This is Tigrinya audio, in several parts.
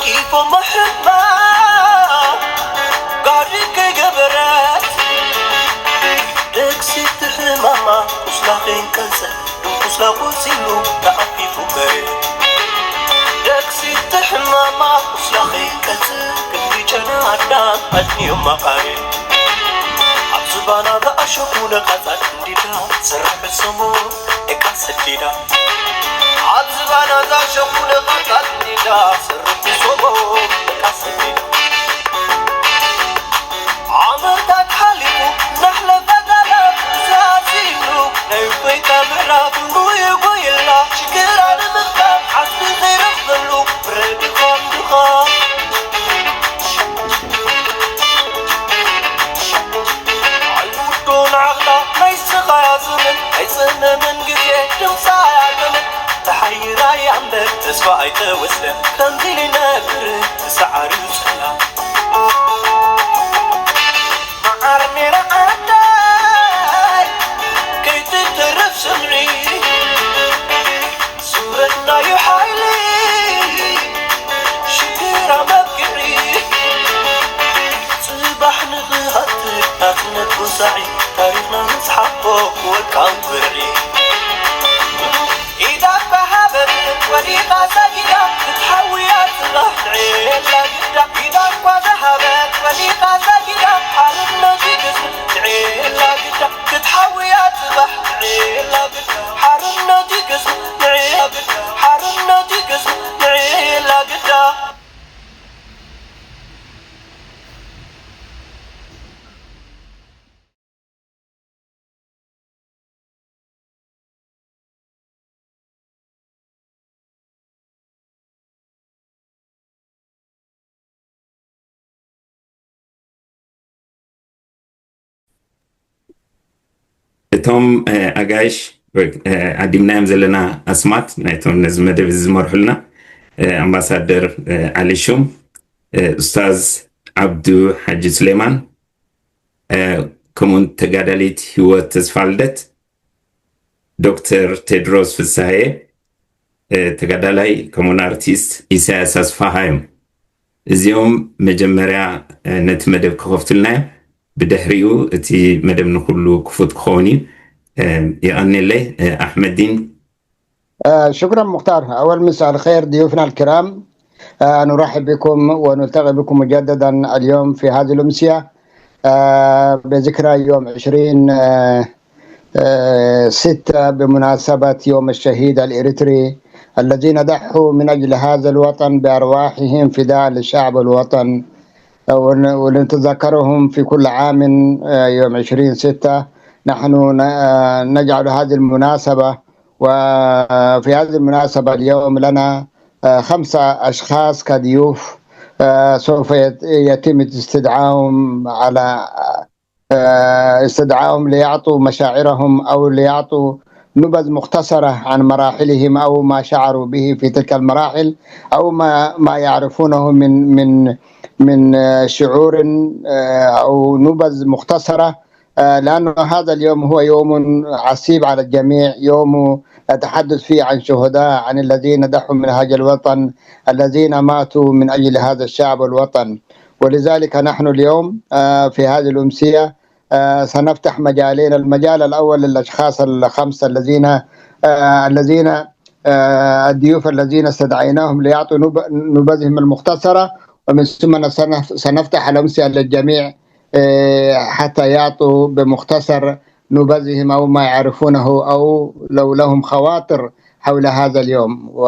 ኪፎ መሕባ ጋሪ ከይገበረት ደግሲ ትሕማማ ቁስላ ከይንቀጸ ቁስላ ቆሲሉ ተኣፊፉ በረ ደግሲ ትሕማማ ቁስላ ከይንቀጸ ክንዲ ጨና ኣዳም ኣድንዮም መቓረ ኣብ ዝባና ዝኣሸኹ ነቓጻት እንዲዳ ሰርሕ ሰሞ ደቃ ሰዲዳ ኣብ ዝባና ዝኣሸኹ ነቓጻት እንዲዳ ሰርሕ ሰሞ ደቃ ሰዲዳ ዓመታት ሓሊፉ እናሕለፈ ዛላፍ ዛዚሉ ናይ እፎይታ ምዕራፍ ንጉይጉይላ ሽግራ ንምኽታም ዓስቢ ዘይረኽበሉ ረዲኾም ድኾም ኣይውዶን ዓቕላ ናይ ስቓያ ዘመን ኣይጸመመን ግዜ ድምፃ ኣያመመን ተሓይራ እያ እምበር ተስፋ ኣይተወስደን ከምዚ ልነብር ተሰዓሪ ጸላ መዓር ሜራ ዓዳይ ከይትተርፍ ስምዒ ስምረትናዩ ሓይሊ ሽግራ መብቅዒ ጽባሕ ንኽሃትር ናጽነት ወሳዒ ታሪኽና ንጽሓፎ ወርቃዊ ብርዒ ኢዳ እኳ ሃበት ወዲቓ ሰጊዳ ክትሓውያ ጽባሕ ንዕላ ግዳ ኢዳ እኳ ዝሃበት ወዲቓ ሰጊዳ ሓርነት ይግዝ ንዕላ ግዳ ክትሓውያ ጽባሕ ንዕላ ግዳ ሓርነት ይግዝ ንዕላ ግዳ ሓርነት ይግዝ ንዕላ ግዳ እቶም ኣጋይሽ ዓዲምናዮም ዘለና ኣስማት ናይቶም ነዚ መደብ እዚ ዝመርሑልና ኣምባሳደር ዓሊ ሹም፣ ኡስታዝ ዓብዱ ሓጂ ሱሌማን፣ ከምኡውን ተጋዳሊት ህይወት ተስፋልደት፣ ዶክተር ቴድሮስ ፍስሃየ፣ ተጋዳላይ ከምኡውን ኣርቲስት ኢሳያስ ኣስፋሃ እዮም። እዚኦም መጀመርያ ነቲ መደብ ክኸፍቱልና እዮም። ብድሕሪኡ እቲ መደብ ንኹሉ ክፉት ክኸውን እዩ። የቐንየለይ። ኣሕመዲን شكرا مختار. أول مساء الخير ضيوفنا الكرام. نرحب بكم ونلتقي بكم مجددا اليوم في هذه الأمسية بذكرى يوم عشرين ستة بمناسبة يوم الشهيد الإريتري الذين ضحوا من أجل هذا الوطن بأرواحهم فداء للشعب والوطن. ونتذكرهم في كل عام يوم عشرين ستة. نحن نجعل هذه المناسبة، وفي هذه المناسبة اليوم لنا خمسة أشخاص كضيوف سوف يتم استدعائهم على استدعائهم ليعطوا مشاعرهم أو ليعطوا نبذ مختصرة عن مراحلهم أو ما شعروا به في تلك المراحل أو ما ما يعرفونه من من من شعور أو نبذ مختصرة لأنه هذا اليوم هو يوم عصيب على الجميع، يوم نتحدث فيه عن شهداء، عن الذين ضحوا من أجل الوطن، الذين ماتوا من أجل هذا الشعب والوطن. ولذلك نحن اليوم في هذه الأمسية سنفتح مجالين. المجال الأول للأشخاص الخمسة الذين الذين الضيوف الذين استدعيناهم ليعطوا نبذهم المختصرة، ومن ثم سنفتح الأمسية للجميع حتى يعطوا بمختصر نبذهم أو ما يعرفونه أو لو لهم خواطر حول هذا اليوم و...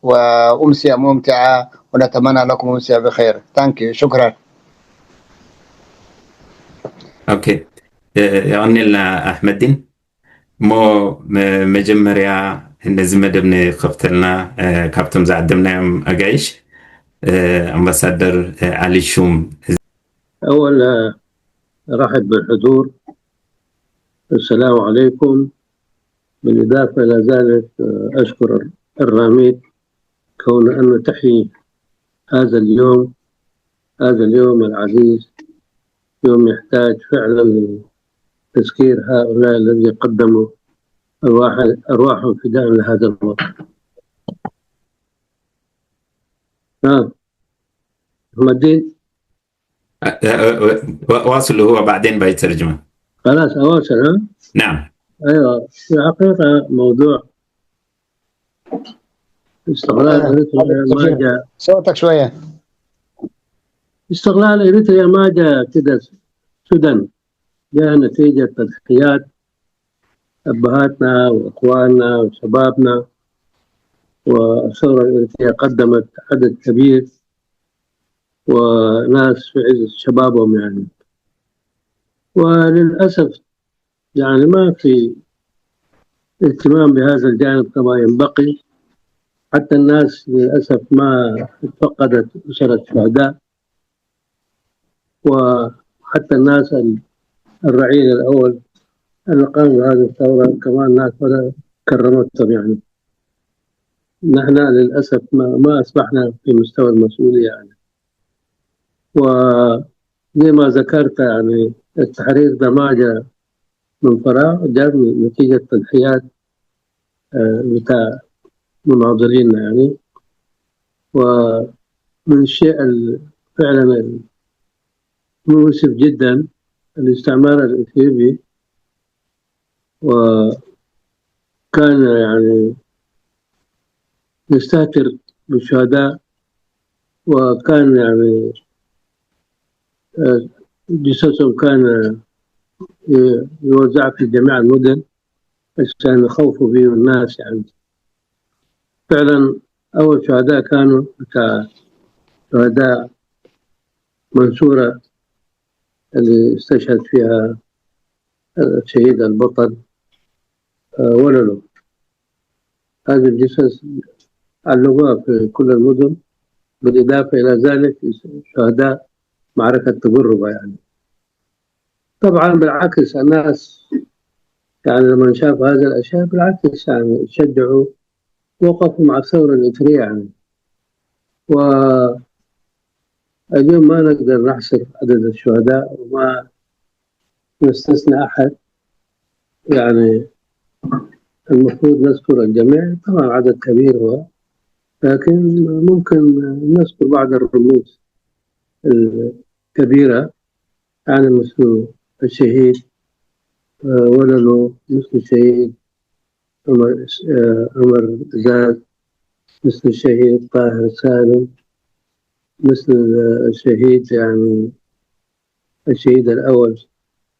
وأمسية ممتعة، ونتمنى لكم أمسية بخير. Thank you. شكرا. Okay. የቐንየልና ኣሕመዲን። እሞ መጀመርያ ነዚ መደብ ንኸፍተልና ካብቶም ዝዓደምናዮም ኣጋይሽ ኣምባሳደር ዓሊ ሹም أولا أرحب بالحضور. السلام عليكم. بالإضافة إلى ذلك أشكر الراميد كون أنه تحيي هذا اليوم، هذا اليوم العزيز، يوم يحتاج فعلا لتذكير هؤلاء الذين قدموا أرواحهم فداء لهذا الوطن. نعم. أحمد الدين. أ- أ- أ- واصل، هو بعدين بيترجمه. خلاص، أواصل، ها؟ نعم. أيوة، في الحقيقة موضوع استقلال إريتريا ما جاء. صوتك شوية. استقلال إريتريا ما جاء كده سدى، جاء نتيجة تضحيات أبهاتنا وإخواننا وشبابنا. والثورة الإريترية قدمت عدد كبير وناس في عز شبابهم، يعني. وللأسف، يعني، ما في اهتمام بهذا الجانب كما ينبغي. حتى الناس للأسف ما فقدت أسر الشهداء، وحتى الناس ال- الرعيل الأول اللي قاموا بهذه الثورة كمان ناس ولا كرمتهم، يعني. نحن للأسف ما, ما أصبحنا في مستوى المسؤولية، يعني. وزي ما ذكرت، يعني، التحرير ده ما جاء من فراغ، جاء من نتيجة تضحيات، آه، بتاع مناضليننا، يعني. ومن الشيء ال- فعلا المؤسف جدا، الاستعمار الإثيوبي وكان، يعني، يستهتر بالشهداء، وكان، يعني، آه، جثثهم كان، آه، يوزع في جميع المدن عشان يخوفوا بيه الناس، يعني. فعلا، أول شهداء كانوا بتاع شهداء منصورة اللي استشهد فيها الشهيد البطل، آه، ولولو. هذه الجثث علقوها في كل المدن، بالإضافة إلى ذلك شهداء معركة تقربة، يعني. طبعا بالعكس، الناس، يعني، لما شافوا هذه الأشياء، بالعكس، يعني، شجعوا، وقفوا مع الثورة الإريترية، يعني. واليوم ما نقدر نحصر عدد الشهداء وما نستثنى أحد، يعني. المفروض نذكر الجميع، طبعا عدد كبير هو، لكن ممكن نذكر بعض الرموز الكبيرة، يعني، مثل الشهيد، آه، ولولو، مثل الشهيد عمر، آه، عمر زاد، مثل الشهيد طاهر سالم، مثل، آه، الشهيد، يعني، الشهيد الأول،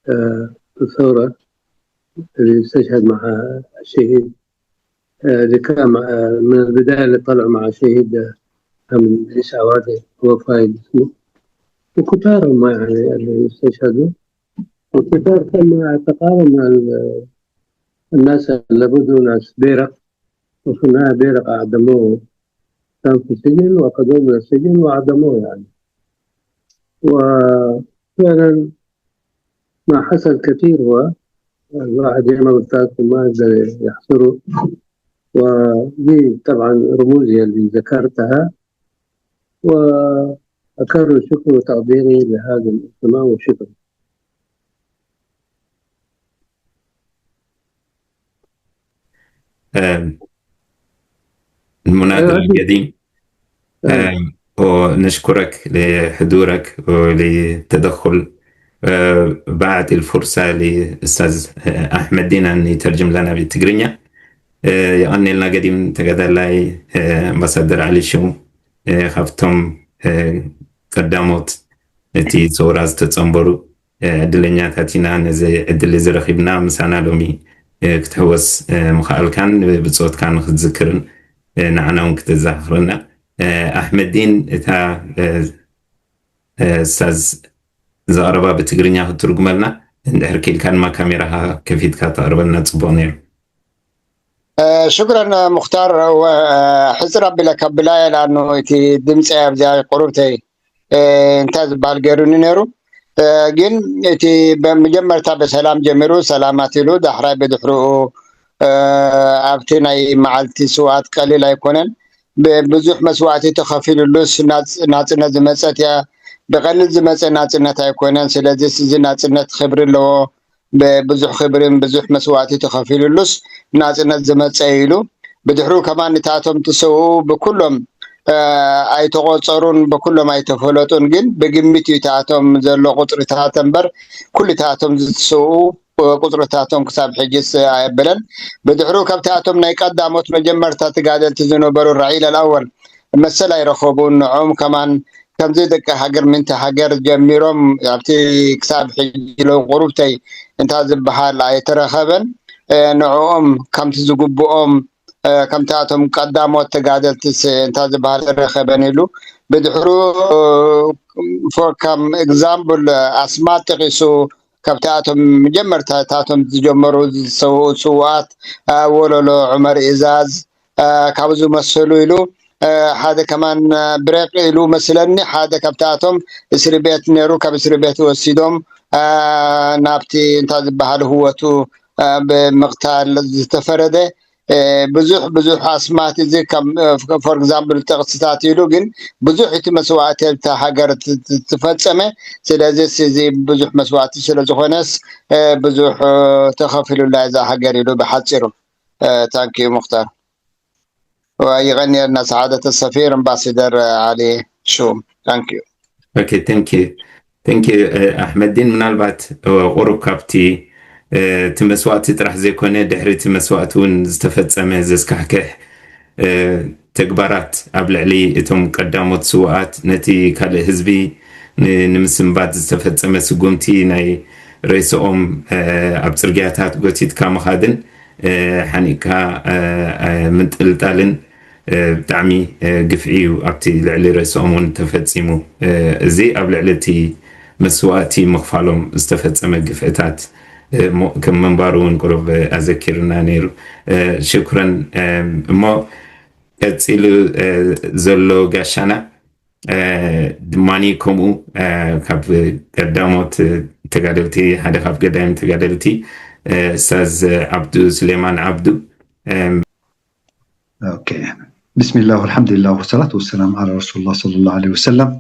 آه، في الثورة، اللي استشهد مع الشهيد، آه، اللي كان مع، آه، من البداية اللي طلع مع الشهيد، آه، محمد إدريس عوادي، هو فايد اسمه. وكتار هم، يعني، اللي استشهدوا. وكتار تم اعتقالهم، ال- الناس اللي بدوا ناس بيرق، وفي النهاية بيرق أعدموه. كان في السجن وأخذوه من السجن وأعدموه، يعني. وفعلا ما حصل كثير، هو الواحد زي ما قلت لكم ما يقدر يحصره. ودي طبعا رموزي اللي ذكرتها، وأكرر شكري وتقديري لهذا الاهتمام، وشكرا. آم، المناضل أيوة. القديم. آم، ونشكرك لحضورك وللتدخل. آه، بعد الفرصة لأستاذ، آه، أحمد دين أن يترجم لنا بالتجرينيا. آه، يغني لنا قديم تقدر لاي، آه، أمباسادر علي شو، آه، خفتم، آه، قداموت، نتي سوراز تتصنبرو. ዕድለኛታት ኢና ነዚ ዕድል እዚ ረኺብና ምሳና ሎሚ ክትሕወስ ምኽኣልካን ብብጾትካ ንክትዝክርን ንዓና እውን ክትዘኻኽረና። ኣሕመዲን እታ ስታዝ ዘቕረባ ብትግርኛ ክትትርጉመልና እንድሕር ክኢልካ ድማ ካሜራኻ ከፊትካ ተቕርበልና ጽቡቕ ነይሩ። ሽኩረን ሙክታር። ሕፅር ኣቢለ ከብላ እየ ላኑ እቲ ድምፂ ኣብዚኣ ቁሩብተይ እንታይ ዝበሃል ገይሩኒ ነይሩ። ግን እቲ መጀመርታ ብሰላም ጀሚሩ ሰላም ኣትሉ ዳሕራይ ብድሕርኡ ኣብቲ ናይ መዓልቲ ስውኣት ቀሊል ኣይኮነን። ብዙሕ መስዋእቲ ተኸፊሉሉስ ናፅነት ዝመፀት እያ። ብቐሊል ዝመፀ ናፅነት ኣይኮነን። ስለዚ እዚ ናፅነት ክብሪ ኣለዎ። ብዙሕ ክብርን ብዙሕ መስዋእቲ ተኸፊሉሉስ ናፅነት ዝመፀ ኢሉ ብድሕሩ ከማን ንታቶም ትሰውኡ ብኩሎም ኣይተቆጸሩን፣ ብኩሎም ኣይተፈለጡን። ግን ብግምት እዩ እታቶም ዘሎ ቁጽርታት እምበር ኩልታቶም ዝተሰውኡ ቁጽርታቶም ክሳብ ሕጅስ ኣየበለን። ብድሕሩ ካብታቶም ናይ ቀዳሞት መጀመርታ ተጋደልቲ ዝነበሩ ራዒል ኣልኣወል መሰል ኣይረኸቡን። ንዖም ከማን ከምዚ ደቂ ሃገር ምንቲ ሃገር ጀሚሮም ኣብቲ ክሳብ ሕጂ ለው ቁሩብተይ እንታ ዝበሃል ኣይተረኸበን። ንዕኦም ከምቲ ዝግብኦም ከምታቶም ቀዳሞት ተጋደልትስ እንታ ዝበሃል ኣይተረኸበን ኢሉ። ብድሕሩ ከም ኤግዛምፕል ኣስማት ጠቂሱ ካብታቶም መጀመርታ ታቶም ዝጀመሩ ዝሰውኡ ስውኣት ወለሎ ዑመር ኢዛዝ ካብ ዝመሰሉ ኢሉ ሓደ ከማን ብሬቅ ኢሉ መስለኒ ሓደ ካብታቶም እስሪ ቤት ነይሩ። ካብ እስሪ ቤት ወሲዶም ናብቲ እንታ ዝበሃል ህወቱ ብምቕታል ዝተፈረደ ብዙሕ ብዙሕ ኣስማት እዚ ከም for example ጥቕስታት ኢሉ ግን ብዙሕ እቲ መስዋእቲ ኣብታ ሃገር ዝፈጸመ። ስለዚ እዚ ብዙሕ መስዋእቲ ስለ ዝኾነስ ብዙሕ ተኸፊሉላ እዛ ሃገር ኢሉ ብሓፂሩ። ታንኪዩ ሙክታር። ይቐንየልና ሰዓደተ ሰፊር ኣምባሲደር ዓሊ ሹም። ታንኪዩ። Okay, thank you. Thank you ኣሕመዲን። ምናልባት ቁሩብ ካብቲ እቲ መስዋእቲ ጥራሕ ዘይኮነ ድሕሪ እቲ መስዋእቲ እውን ዝተፈጸመ ዘስካሕክሕ ተግባራት ኣብ ልዕሊ እቶም ቀዳሞት ስውኣት ነቲ ካልእ ህዝቢ ንምስንባት ዝተፈጸመ ስጉምቲ ናይ ሬስኦም ኣብ ጽርግያታት ጎቲትካ ምኻድን ሓኒቕካ ምንጥልጣልን ብጣዕሚ ግፍዒ እዩ ኣብቲ ልዕሊ ርእሶም እውን ተፈፂሙ። እዚ ኣብ ልዕሊ እቲ መስዋእቲ ምኽፋሎም ዝተፈፀመ ግፍዕታት ከም ምንባሩ እውን ቁሩብ ኣዘኪርና ነይሩ። ሽኩረን። እሞ ቀፂሉ ዘሎ ጋሻና ድማኒ ከምኡ ካብ ቀዳሞት ተጋደልቲ ሓደ ካብ ቀዳሞት ተጋደልቲ ስታዝ ዓብዱ ስሌማን ዓብዱ ኦኬ ብስሚላህ ወልሓምዱሊላህ ወሰላት ወሰላም ዓላ ረሱሉላህ ሰለላሁ ዐለይሂ ወሰለም።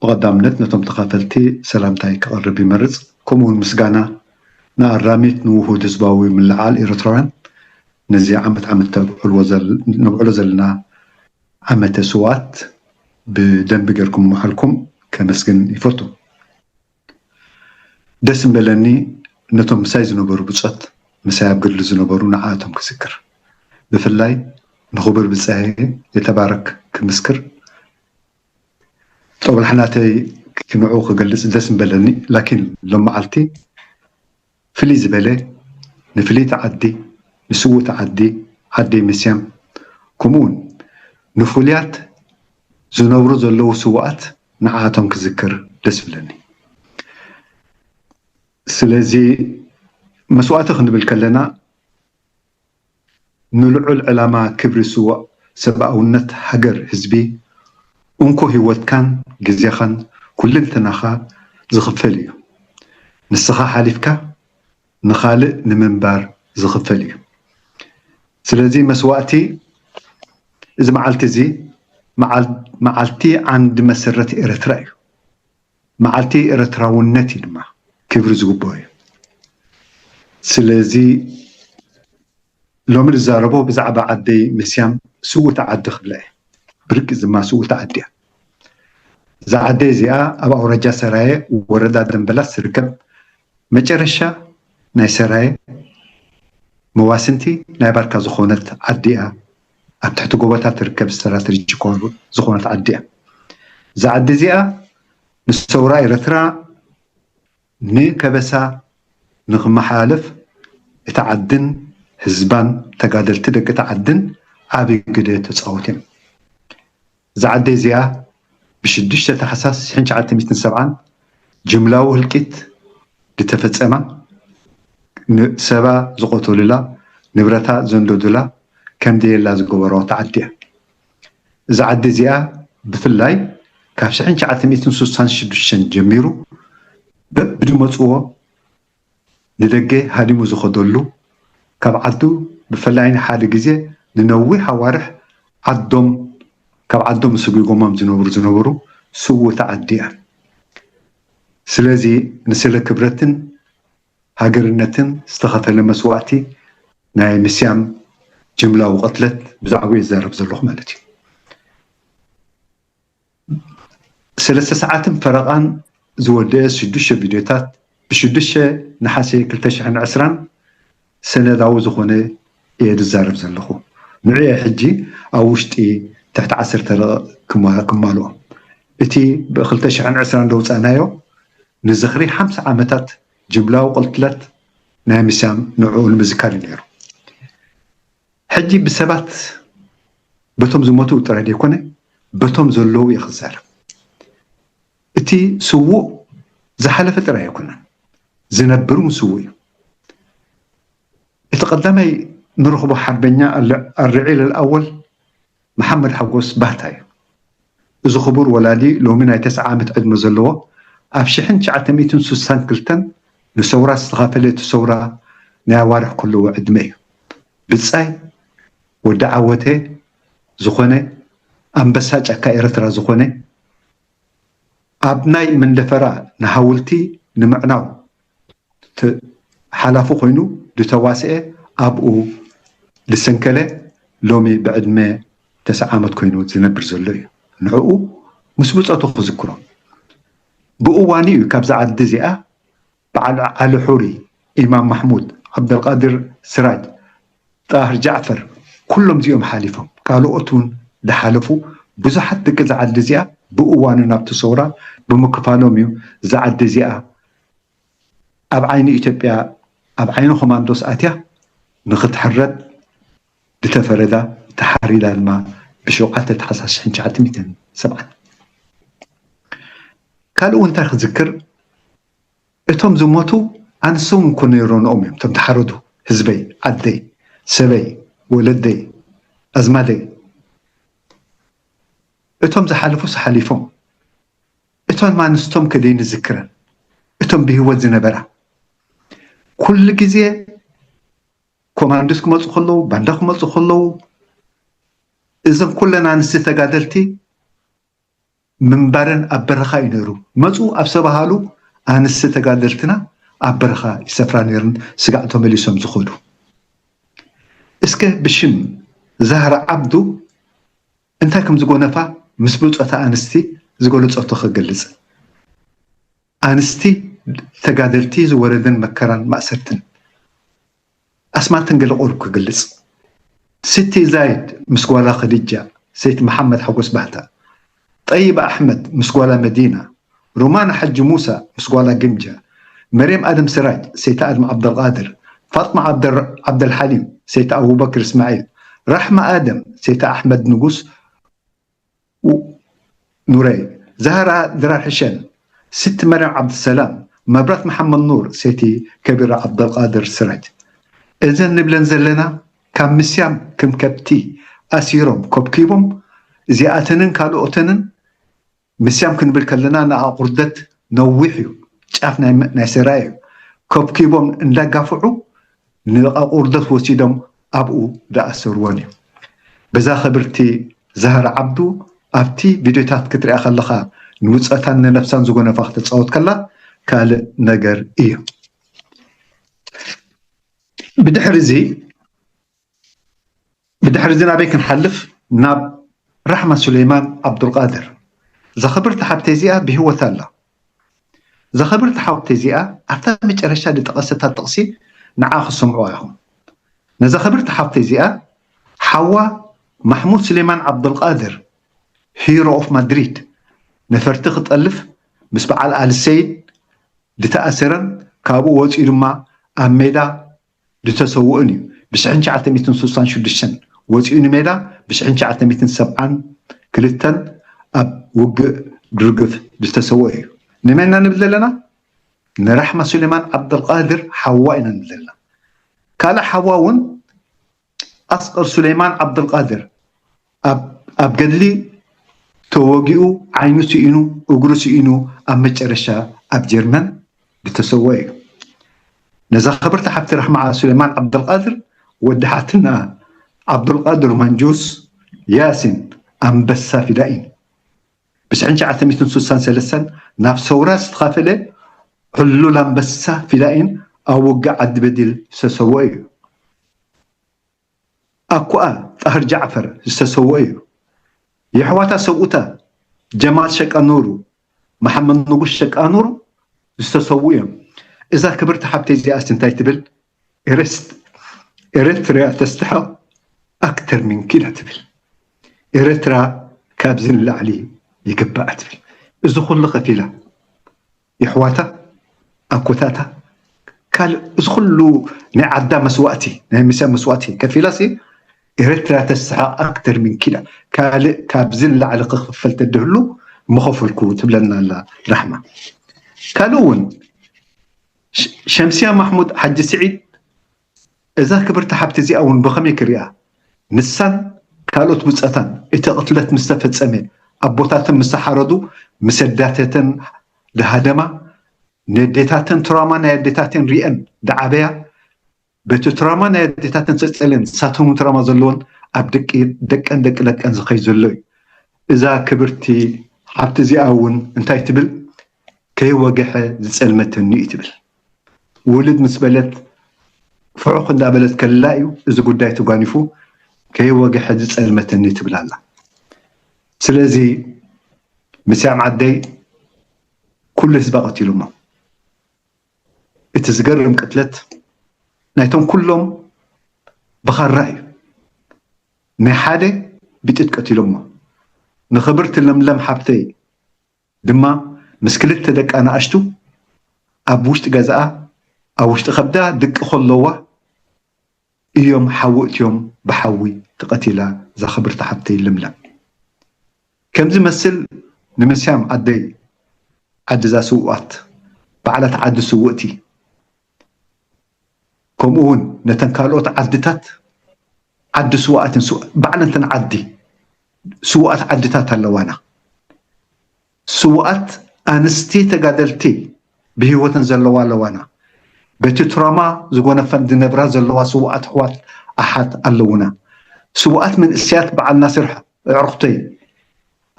ብቐዳምነት ነቶም ተኻፈልቲ ሰላምታይ ክቐርብ ይመርፅ። ከምኡውን ምስጋና ንኣራሚት ንውሁድ ህዝባዊ ምልዓል ኤርትራውያን ነዚ ዓመት ዓመት ነብዕሎ ዘለና ዓመተ ስውኣት ብደንቢ ጌርኩም ምሓልኩም ከመስግን ይፈቱ። ደስ እምበለኒ ነቶም ምሳይ ዝነበሩ ብጾት ምሳይ ኣብ ገድሊ ዝነበሩ ንዓኣቶም ክዝክር ብፍላይ ንኽቡር ብጻየ የተባረክ ክምስክር ጦብላሕናተይ ክንዑ ክገልጽ ደስ እምበለኒ ላኪን ሎም መዓልቲ ፍልይ ዝበለ ንፍልይቲ ዓዲ ንስውእቲ ዓዲ ዓደይ ምስያም ከምኡውን ንፍሉያት ዝነብሩ ዘለዉ ስውኣት ንዓኣቶም ክዝክር ደስ ይብለኒ። ስለዚ መስዋእቲ ክንብል ከለና ንልዑል ዕላማ ክብሪ ስዋእ ሰብኣውነት ሃገር ህዝቢ እንኮ ህይወትካን ግዜኻን ኩልንተናኻ ዝኽፈል እዩ። ንስኻ ሓሊፍካ ንኻልእ ንምንባር ዝኽፈል እዩ። ስለዚ መስዋእቲ እዚ መዓልቲ እዚ መዓልቲ ዓንዲ መሰረት ኤረትራ እዩ። መዓልቲ ኤረትራውነት እዩ ድማ ክብሪ ዝግብኦ እዩ። ስለዚ ሎሚ ዝዛረቦ ብዛዕባ ዓደይ ምስያም ስውእቲ ዓዲ ክብላ እየ። ብርቂ ድማ ስውእቲ ዓዲ እያ። እዛ ዓደይ እዚኣ ኣብ ኣውራጃ ሰራየ ወረዳ ደንበላስ ትርከብ መጨረሻ ናይ ሰራየ መዋስንቲ ናይ ባርካ ዝኾነት ዓዲ እያ። ኣብ ትሕቲ ጎቦታት ትርከብ ስትራተጂክ ዝኾነት ዓዲ እያ። እዛ ዓዲ እዚኣ ንሰውራ ኤረትራ ንከበሳ ንክመሓላለፍ እቲ ዓድን ህዝባን ተጋደልቲ ደቂ እቲ ዓድን ዓብይ ግደ ተፃወት እዮም። እዛ ዓዲ እዚኣ ብሽዱሽተ ታሕሳስ ሽሕን ትሽዓተ ሚእትን ሰብዓን ጅምላዊ ህልቂት ዝተፈፀማ ሰባ ዝቆተሉላ ንብረታ ዘንደዱላ ከም ደየላ ዝገበሮ ዓዲ እያ። እዛ ዓዲ እዚኣ ብፍላይ ካብ ሽሕን ትሽዓተ ሚእትን ስሳን ሽዱሽተን ጀሚሩ በብድመፅዎ ንደገ ሃዲሙ ዝኸደሉ ካብ ዓዱ ብፍላይ ንሓደ ግዜ ንነዊሕ ኣዋርሕ ዓዶም ካብ ዓዶም ስጒጎሞም ዝነብሩ ዝነበሩ ስውእቲ ዓዲ እያ። ስለዚ ንስለ ክብረትን ሃገርነትን ዝተኸፈለ መስዋእቲ ናይ ምስያም ጅምላዊ ቅትለት ብዛዕባኡ እየ ዝዛረብ ዘለኹ ማለት እዩ። ሰለስተ ሰዓትን ፈረቓን ዝወደአ ሽዱሽተ ቪድዮታት ብሽዱሽተ ነሓሰ ክልተ ሽሕን ዕስራን ሰነዳዊ ዝኾነ እየ ዝዛረብ ዘለኹ። ንዑ እየ ሕጂ ኣብ ውሽጢ ትሕቲ ዓሰርተ ደቂቕ ክማ- ክማልኦ። እቲ ብ ክልተ ሽሕን ዕስራን ዘውፃእናዮ ንዝኽሪ ሓምሳ ዓመታት ጅምላዊ ቅትለት ናይ ምስያም ንዕኡ ንምዝካር እዩ ነይሩ። ሕጂ ብሰባት በቶም ዝሞቱ ጥራይ ዘይኮነ በቶም ዘለዉ እየ ክዛረብ። እቲ ስዉእ ዝሓለፈ ጥራይ ኣይኮነን፣ ዝነብር እውን ስዉእ እዩ። እቲ ቀዳማይ ንረኽቦ ሓርበኛ ኣርዒል ኣወል መሓመድ ሓጎስ ባህታ እዩ። እዚ ክቡር ወላዲ ሎሚ ናይ ተስዓ ዓመት ዕድመ ዘለዎ ኣብ ሽሕን ትሽዓተ ሚእትን ስሳን ክልተን ንሰውራ ዝተኻፈለ እቲ ሰውራ ናይ ኣዋርሕ ከለዎ ዕድመ እዩ። ብጻይ ወዲ ዓወተ ዝኾነ ኣንበሳ ጫካ ኤረትራ ዝኾነ ኣብ ናይ መንደፈራ ንሃውልቲ ንምዕናው ት- ሓላፊ ኮይኑ ዝተዋስኤ ኣብኡ ዝሰንከለ ሎሚ ብዕድመ ተስዓ ዓመት ኮይኑ ዝነብር ዘሎ እዩ። ንዕኡ ምስ ብጾቱ ክዝክሮ ብእዋኑ እዩ ካብዛ ዓዲ እዚኣ በዓል ዓሊ ሑሪ፣ ኢማም ማሕሙድ፣ ዓብደልቃድር ስራጅ፣ ጣህር ጃዕፈር ኩሎም እዚኦም ሓሊፎም ካልኦት እውን ዝሓለፉ ብዙሓት ደቂ እዛ ዓዲ እዚኣ ብእዋኑ ናብቲ ሰውራ ብምክፋሎም እዩ እዛ ዓዲ እዚኣ ኣብ ዓይኒ ኢትዮጵያ ኣብ ዓይኒ ኮማንዶስ ኣትያ ንክትሕረድ ዝተፈረዳ ተሓሪዳ ድማ ብሸውዓተ ታሕሳስ ሽሕን ትሽዓተ ሚእትን ሰብዓን ካልእ እውን እንታይ ክዝክር እቶም ዝሞቱ ኣንስቶም እኮ ነይሮንኦም እዮም እቶም ተሓረዱ ህዝበይ ዓደይ ሰበይ ወለደይ ኣዝማደይ እቶም ዝሓለፉስ ሓሊፎም እቶም ኣንስቶም ከደይ ንዝክረን እቶም ብህይወት ዝነበራ ኩሉ ግዜ ኮማንዶስ ክመፁ ከለዉ ባንዳ ክመፁ ከለዉ እዘን ኩለን ኣንስቲ ተጋደልቲ ምንባረን ኣብ በረኻ እዩ ነይሩ። መፁ ኣብ ሰባሃሉ ኣንስቲ ተጋደልትና ኣብ በረኻ ይሰፍራ ነይረን ስጋዕ ተመሊሶም ዝኸዱ። እስከ ብሽም ዛህራ ዓብዱ እንታይ ከም ዝጎነፋ ምስ ብልፀታ ኣንስቲ ዝገለፀቶ ክገልፅ። ኣንስቲ ተጋደልቲ ዝወረደን መከራን ማእሰርትን ኣስማተን ገለ ቁሩብ ክገልፅ። ስቲ ዛይድ ምስ ጓላ ኸዲጃ ሰይቲ መሓመድ ሓጎስ ባህታ፣ ጠይባ ኣሕመድ ምስ ጓላ መዲና፣ ሮማና ሓጂ ሙሳ ምስ ጓላ ግምጃ፣ መርየም ኣደም ስራጅ ሰይቲ ኣድም ዓብደልቃድር፣ ፋጥማ ዓብደልሓሊም ሰይቲ ኣቡበክር እስማዒል፣ ራሕማ ኣደም ሰይቲ ኣሕመድ ንጉስ ኑረይ፣ ዛህራ ድራር ሕሸን፣ ስቲ መርያም ዓብድሰላም፣ መብራት መሓመድ ኑር፣ ሰይቲ ከቢራ ዓብደልቃድር ስራጅ። እዘን ንብለን ዘለና ካብ ምስያም ከም ከብቲ ኣሲሮም ከብኪቦም እዚኣተንን ካልኦተንን ምስያም ክንብል ከለና ንኣቑርደት ነዊሕ እዩ፣ ጫፍ ናይ ሰራይ እዩ። ከብኪቦም እንዳጋፍዑ ንኣቑርደት ወሲዶም ኣብኡ ዝኣሰርወን እዩ። በዛ ክብርቲ ዛህራ ዓብዱ ኣብቲ ቪድዮታት ክትሪኣ ከለኻ ንውፀታን ንነብሳን ዝጎነፋ ክትፃወት ከላ ካልእ ነገር እዩ። ብድሕሪ እዚ ብድሕሪ እዚ ናበይ ክንሓልፍ ናብ ራሕማ ሱሌማን ዓብዱልቃድር። እዛ ክብርቲ ሓብተይ እዚኣ ብህይወት ኣላ። እዛ ክብርቲ ሓብተይ እዚኣ ኣብታ መጨረሻ ዝጠቐሰታ ጥቕሲ ንዓ ክሰምዑዋ ኢኹም። ነዛ ክብርቲ ሓብተይ እዚኣ ሓዋ ማሕሙድ ሱሌማን ዓብዱልቃድር ሂሮ ኦፍ ማድሪድ ነፈርቲ ክጠልፍ ምስ በዓል ኣልሰይድ ዝተኣሰረን ካብኡ ወፂኡ ድማ ኣብ ሜዳ ዝተሰውእን እዩ። ብሽሕን ትሽዓተ ሚእትን ስሳን ሽዱሽተን ወፂኡ ንሜዳ ብሽሕን ትሽዓተ ሚእትን ሰብዓን ክልተን ኣብ ውግእ ድርግፍ ዝተሰወ እዩ። ንመና ንብል ዘለና ንራሕማ ሱሌማን ዓብደልቃድር ሓዋ ኢና ንብል ዘለና። ካልእ ሓዋ እውን ኣስቀር ሱሌማን ዓብደልቃድር ኣብ ገድሊ ተወጊኡ ዓይኑ ስኢኑ እግሩ ስኢኑ ኣብ መጨረሻ ኣብ ጀርመን ዝተሰወ እዩ። ነዛ ክብርቲ ሓብቲ ራሕማ ሱሌማን ዓብደልቃድር ወዲ ሓትንኣ ዓብዱልቃድር ማንጁስ ያሲን ኣንበሳ ፊዳኢን ብሽሕን ትሽዓተ ሚእትን ስሳን ሰለስተን ናብ ሰውራ ዝተኻፈለ ዕሉል ኣንበሳ ፊዳኢን ኣብ ውግእ ዓዲ በዲል ዝተሰወ እዩ። ኣኩኣ ጣህር ጃዕፈር ዝተሰወ እዩ። የሕዋታ ሰብኡታ ጀማል ሸቃ ኑሩ፣ መሓመድ ንጉስ ሸቃኑሩ ዝተሰዉ እዮም። እዛ ክብርቲ ሓብተይ እዚኣስ እንታይ ትብል? ኤረስት-፣ ኤረትርያ ተስተሐቕ ኣክተር ምን ኪላ ትብል። ኤረትራ ካብዚ ንላዕሊ ይግባኣ ትብል። እዚ ኩሉ ከፊላ፣ የሕዋታ፣ ኣኮታታ፣ ካልእ እዚ ኩሉ ናይ ዓዳ መስዋእቲ፣ ናይ ምስያ መስዋእቲ ከፊላ ሲ ኤረትርያ ተስተሐቕ ኣክተር ምን ኪላ። ካልእ ካብዚ ንላዕሊ ክኽፈል ተድህሉ ምኸፈልኩ ትብለና ኣላ ራሕማ። ካልእ እውን ሸምስያ ማሕሙድ ሓጂ ስዒድ፣ እዛ ክብርቲ ሓብቲ እዚኣ እውን ብኸመይ ክሪኣ? ንሳን ካልኦት ብፀታን እቲ ቅትለት ምስ ተፈፀመ፣ ኣቦታተን ምስ ተሓረዱ፣ ምስ ኣዳተተን ዝሃደማ፣ ነዴታተን ትራማ ናይ ኣዴታተን ሪአን ዝዓበያ፣ በቲ ትራማ ናይ ኣዴታተን ፀፀለን ሳተሙ ትራማ ዘለዎን ኣብ ደቂ ደቀን ደቂ ደቀን ዝኸይ ዘሎ እዩ። እዛ ክብርቲ ሓብቲ እዚኣ እውን እንታይ ትብል? ከይወግሐ ዝፀልመተኒ እዩ ትብል። ውልድ ምስ በለት ፍዑኽ እንዳበለት ከላ እዩ እዚ ጉዳይ ተጓኒፉ። ከይወግሐ ዝፀልመተኒ ትብል ኣላ። ስለዚ ምስያም ዓደይ ኩሉ ህዝባ ቀቲሉሞ። እቲ ዝገርም ቅትለት ናይቶም ኩሎም ብኻራ እዩ። ናይ ሓደ ብጥይት ቀቲሎሞ። ንኽብርቲ ለምለም ሓብተይ ድማ ምስ ክልተ ደቃ ንኣሽቱ ኣብ ውሽጢ ገዛኣ፣ ኣብ ውሽጢ ከብዳ ድቂ ከለዋ እዮም ሓዊ እትዮም ብሓዊ ተቐቲላ እዛ ክብርቲ ሓብተይ ለምለም። ከምዚ መስል ንምስያም ዓደይ ዓዲ እዛ ስውኣት፣ ባዕላት ዓዲ ስውእቲ፣ ከምኡ እውን ነተን ካልኦት ዓድታት ዓዲ ስውኣትን ስው-፣ ባዕለንተን ዓዲ ስውኣት ዓድታት ኣለዋና። ስውኣት ኣንስቲ ተጋደልቲ ብህይወተን ዘለዋ ኣለዋና። በቲ ትራማ ዝጎነፈን ዝነብራ ዘለዋ ስውኣት ኣሕዋት ኣሓት ኣለውና። ስውኣት መንእስያት በዓል ናስር ኣዕሩኽተይ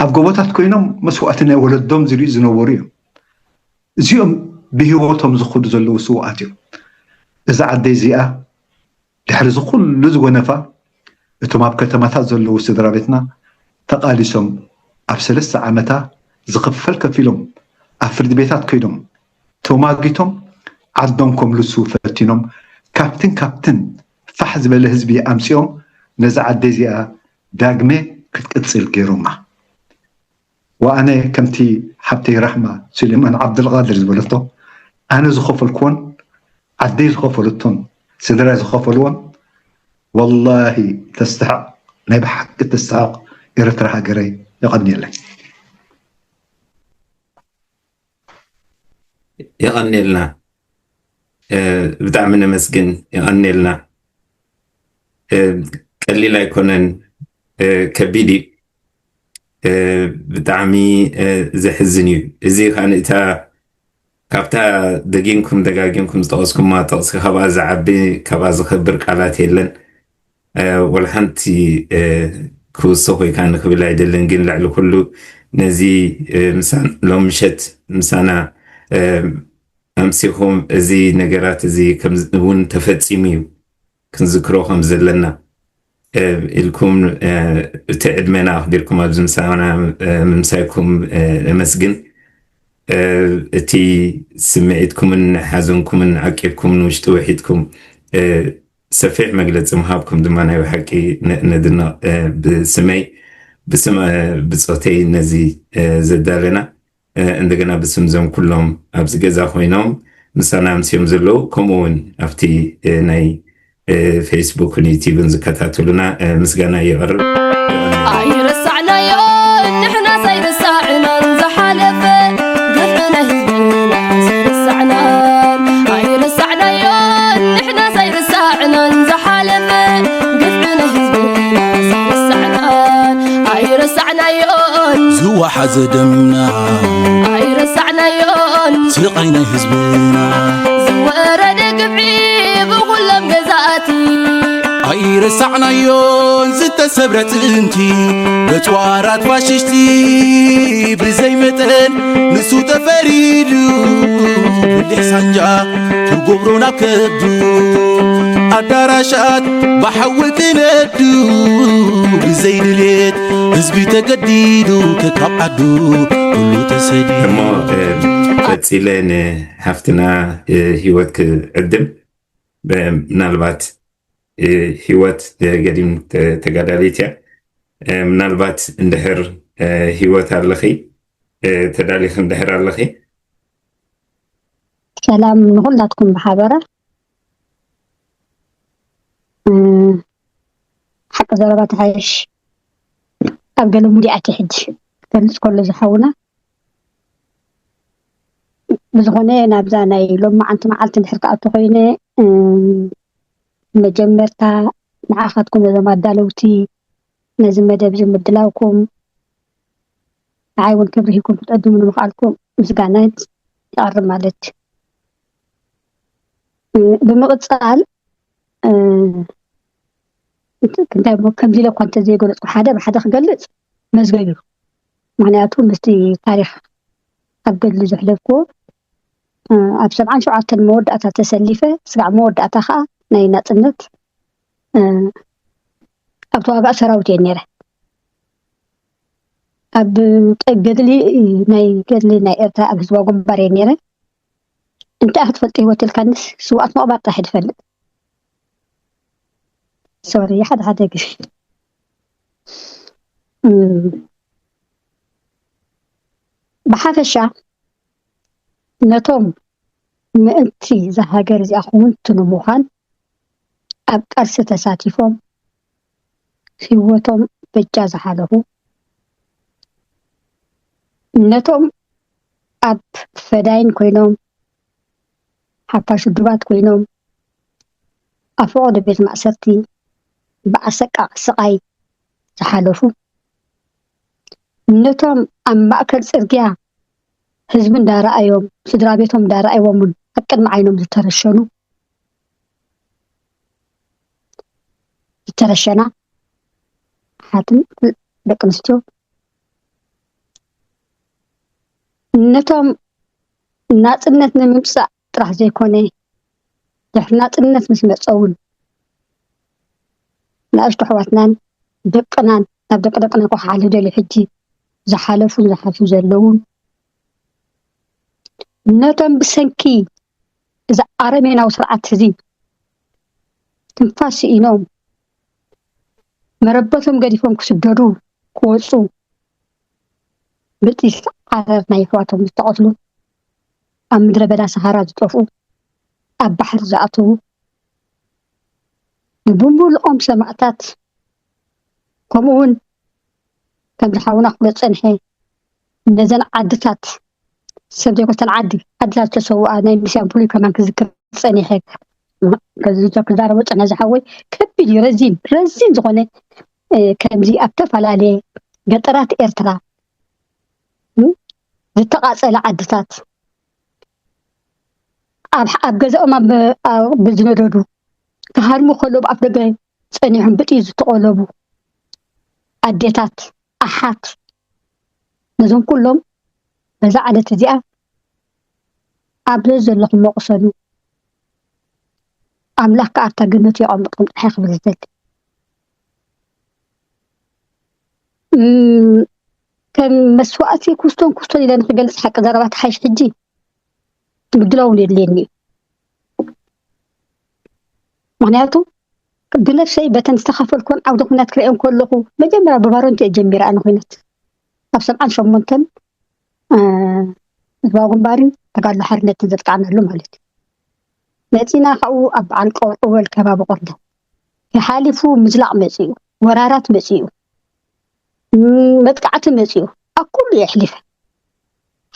ኣብ ጎቦታት ኮይኖም መስዋእቲ ናይ ወለዶም ዝርእዩ ዝነበሩ እዮም። እዚኦም ብህይወቶም ዝኸዱ ዘለዉ ስውኣት እዮም። እዛ ዓደይ እዚኣ ድሕሪ እዚ ኩሉ ዝጎነፋ እቶም ኣብ ከተማታት ዘለዉ ስድራ ቤትና ተቓሊሶም ኣብ ሰለስተ ዓመታ ዝኽፈል ከፊሎም ኣብ ፍርዲ ቤታት ከይዶም ተማጊቶም ዓዶም ከምልሱ ፈቲኖም ካብትን ካብትን ፋሕ ዝበለ ህዝቢ ኣምፂኦም ነዛ ዓደይ እዚኣ ዳግመ ክትቅፅል ገይሮማ። ወኣነ ከምቲ ሓብተይ ራሕማ ሱሌማን ዓብደልቃድር ዝበለቶ ኣነ ዝኸፈልኩዎን ዓደይ ዝኸፈለቶን ስድራይ ዝኸፈልዎን ወላሂ ተስተሕቕ፣ ናይ ብሓቂ ተስተሕቕ ኤርትራ ሃገረይ። የቐንየለይ። የቐንየልና። ብጣዕሚ ነመስግን። የቐንየልና። ቀሊል ኣይኮነን፣ ከቢድ እዩ። ብጣዕሚ ዘሕዝን እዩ። እዚ ከኣ እታ ካብታ ደጊምኩም ደጋጊምኩም ዝጠቐስኩማ ጥቕሲ ካብኣ ዝዓቢ፣ ካብኣ ዝኸብር ቃላት የለን። ወላ ሓንቲ ክውስኽ ወይ ከዓ ንክብል ኣይደልን፣ ግን ልዕሊ ኩሉ ነዚ ምሳን ሎም ምሸት ምሳና ኣምሲኹም እዚ ነገራት እዚ እውን ተፈፂሙ እዩ ክንዝክሮ ከም ዘለና ኢልኩም እቲ ዕድመና ኣኽቢርኩም ኣብዚ ምሳና ምምሳይኩም ነመስግን። እቲ ስምዒትኩምን ሓዘንኩምን ዓቂብኩም ንውሽጢ ውሒጥኩም ሰፊሕ መግለፂ ምሃብኩም ድማ ናይ ብሓቂ ነድንቕ። ብስመይ ብስም ብፆተይ ነዚ ዘዳለና እንደገና ብስም ዞም ኩሎም ኣብዚ ገዛ ኮይኖም ምሳና ኣምስዮም ዘለዉ ከምኡ እውን ኣብቲ ናይ ፌስቡክን ዩቲብን ዝከታተሉና ምስጋና የቕርብ። ኣይረሳዕናዮ ንሕና ሳይረሳዕናን ዝሓለፈ ግፍዕና ህዝብና ሳይረሳዕናን ኣይረሳዕናዮ ንሕና ሳይረሳዕናን ዝሓለፈ ግፍዕና ህዝብና ሳይረሳዕናን ኣይረሳዕናዮን ዝወሓዘ ደምና ኣይረሳዕናዮን ስቓይ ናይ ህዝብና ዝወረደ ግብዒ ብኹሎም ገዛእቲ ኣይረሳዕናዮን ዝተሰብረ ጥንቲ በፅዋራት ፋሽስቲ ብዘይ መጠን ንሱ ተፈሪዱ ብሊሕ ሳንጃ ትጎብሮ ናብ ከብዱ ኣዳራሻት ብሓዊ ክነዱ ብዘይድልየት ህዝቢ ተገዲዱ ከካብ ዓዱ ኩሉ ተሰዲዱ። እሞ ቀጺለ ንሓፍትና ሂወት ክዕድም። ምናልባት ሂወት ገዲም ተጋዳሊት እያ። ምናልባት እንድሕር ሂወት ኣለኺ፣ ተዳሊኺ እንድሕር ኣለኺ። ሰላም ንኹላትኩም ብሓበራ። ሓቂ ዘረባ ትሓይሽ ኣብ ገለ ሙዲኣት ሕጂ ክገልፅ ከሎ ዝሓውና ብዝኾነ ናብዛ ናይ ሎማዓንቲ መዓልቲ እንድሕር ክኣቱ ኮይነ መጀመርታ ንዓኻትኩም ነዞም ኣዳለውቲ ነዚ መደብ እዚ ምድላውኩም ንዓይ እውን ክብሪ ሂብኩም ክትዕድሙ ንምኽኣልኩም ምስጋና የቕርብ ማለት እዩ። ብምቕፃል እንታይ ከምዚ ኢለ እኳ እንተዘይገለፅኩ ሓደ ብሓደ ክገልፅ መዝገብ እዩ። ምክንያቱ ምስቲ ታሪክ ኣብ ገድሊ ዘሕለፍኩዎ ኣብ ሰብዓን ሸውዓተን መወዳእታ ተሰሊፈ ስጋዕ መወዳእታ ከዓ ናይ ናፅነት ኣብ ተዋጋእ ሰራዊት እየ ነይረ። ኣብ ገድሊ ናይ ገድሊ ናይ ኤርትራ ኣብ ህዝባዊ ግንባር እየ ነይረ። እንታይ ክትፈልጥ ህይወት ኢልካንስ ስውኣት ምቕባር ጥራሕ ድፈልጥ ሶሪ ሓደ ሓደ ግዜ ብሓፈሻ ነቶም ምእንቲ እዛ ሃገር እዚኣ ክውንቱ ንምዃን ኣብ ቃልሲ ተሳቲፎም ህይወቶም በጃ ዝሓለፉ ነቶም ኣብ ፈዳይን ኮይኖም ሓፋሽ ውድባት ኮይኖም ኣብ ፈቐዶ ቤት ማእሰርቲ ብኣሰቃቂ ስቓይ ዝሓለፉ ነቶም ኣብ ማእከል ጽርግያ ህዝቢ እንዳረኣዮም ስድራ ቤቶም እንዳረኣይዎም እውን ኣብ ቅድሚ ዓይኖም ዝተረሸኑ ዝተረሸና ኣሓትን ደቂ ኣንስትዮ ነቶም ናፅነት ንምምፃእ ጥራሕ ዘይኮነ ድሕሪ ናፅነት ምስ መፀ እውን ንኣሽቱ ኣሕዋትናን ደቅናን ናብ ደቂ ደቅና ክሓሉ ደልዩ ሕጂ ዝሓለፉን ዝሓልፉ ዘለውን ነቶም ብሰንኪ እዚ ኣረሜናዊ ስርዓት እዚ ትንፋስ ስኢኖም መረበቶም ገዲፎም ክስደዱ ክወፁ ብጢስ ዓረር ናይ ኣሕዋቶም ዝተቐትሉ ኣብ ምድረ በዳ ሰሃራ ዝጠፍኡ ኣብ ባሕሪ ዝኣተዉ ብሙሉኦም ሰማእታት ከምኡ እውን ከምዚ ሓውና ክብሎ ዝፀንሐ ነዘን ዓድታት ሰብ ዘይኮተን ዓዲ ዓድታት ዝተሰውኣ ናይ ምስያን ፍሉይ ከማን ክዝክር ፀኒሐ ክዛረቦ ፀነ ዝሓወይ ከቢድ እዩ ረዚን ረዚን ዝኾነ ከምዚ ኣብ ተፈላለየ ገጠራት ኤርትራ ዝተቓፀለ ዓድታት ኣብ ገዛኦም ብዝነደዱ ክሃድሙ ከለዉ ኣፍ ደገ ፀኒሖም ብጥይት ዝተቐለቡ ኣዴታት ኣሓት ነዞም ኩሎም በዛ ዓለት እዚኣ ኣብ ዘለኹም መቑሰሉ ኣምላኽ ከኣ ኣብታ ገነቱ የቐምጥኩም ጥራሕ ክብል ዝደሊ ከም መስዋእቲ ኩስቶን ኩስቶን ኢለ ንክገልፅ ሓቂ ዘረባ ተሓይሽ ሕጂ ምድላው እውን የድልየኒ እዩ ምክንያቱ ብነፍሰይ በተን ዝተኸፈልኩን ዓውደ ኩናት ክርእየን ከለኹ መጀመርያ ብባሮንት እየ ጀሚረ ኣነ ኩናት ኣብ ሰብዓን ሸሞንተን ህዝባዊ ግንባርን ተጋድሎ ሓርነትን ዘጥቃዕናሉ ማለት እዩ መፂና ካብኡ ኣብ በዓል ቀውዕወል ከባቢ ቆርዳ ይሓሊፉ ምዝላቕ መፂኡ ወራራት መፂኡ መጥቃዕቲ መፂኡ ኣብ ኩሉ የሕሊፈ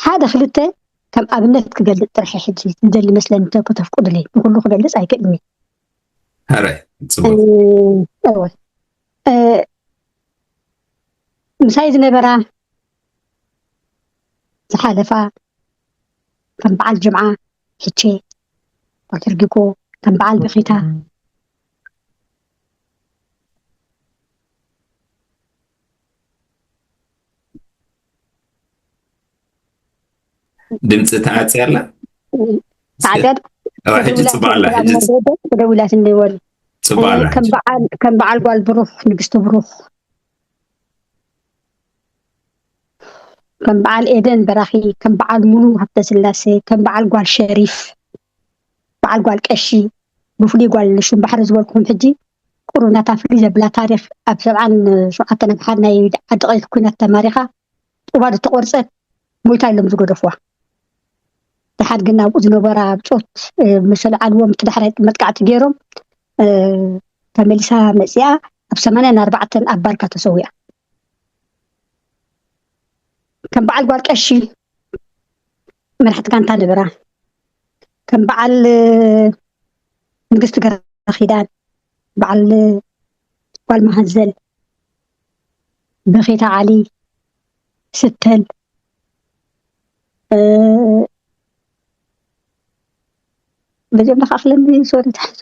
ሓደ ክልተ ከም ኣብነት ክገልፅ ጥራሕ ሕጂ ዝደሊ መስለኒ እንተ ከተፍቅዱለይ ንኩሉ ክገልፅ ኣይክእልኒ ረ እወ ምሳይ ዝነበራ ዝሓለፋ ከም በዓል ጅምዓ ሕቼ ኳትርጊኮ ከም በዓል ብኺታ ድምፂ ተዓፅያ ኣላ ተዓፅያ ሕጂ ፅቡቅ ኣላ ሕጂ ተደዊላት እንወሉ ጽባላ ከም በዓል ከም በዓል ጓል ብሩኽ ንግስቲ ብሩኽ፣ ከም በዓል ኤደን በራኺ፣ ከም በዓል ሙሉ ሃብተስላሴ፣ ከም በዓል ጓል ሸሪፍ፣ በዓል ጓል ቀሺ፣ ብፍሉይ ጓል ሽምባሕሪ ዝበልኩኹም ሕጂ ቁሩብ ናታ ፍልይ ዘብላ ታሪኽ ኣብ ሰብዓን ሸውዓተን ኣብ ሓድ ናይ ዓዲ ቀይሕ ኩናት ተማሪኻ ጡባ ዝተቆርጸት ሞይታ ኢሎም ዝገደፍዋ። ደሓር ግን ኣብኡ ዝነበራ ብጾት መሰል ዓልዎም እቲ ዳሕራይ መጥቃዕቲ ገይሮም ተመሊሳ መጺኣ ኣብ ሰማንያን ኣርባዕተን ኣብ ባርካ ተሰዊኣ። ከም በዓል ጓል ቀሺ መራሕቲ ጋንታ ነበራ። ከም በዓል ንግስቲ ገረኺዳን፣ በዓል ጓል መሃዘል፣ በኺታ ዓሊ፣ ስተል በዚኦም ለካእክለኒ ሶሪ ትሓዙ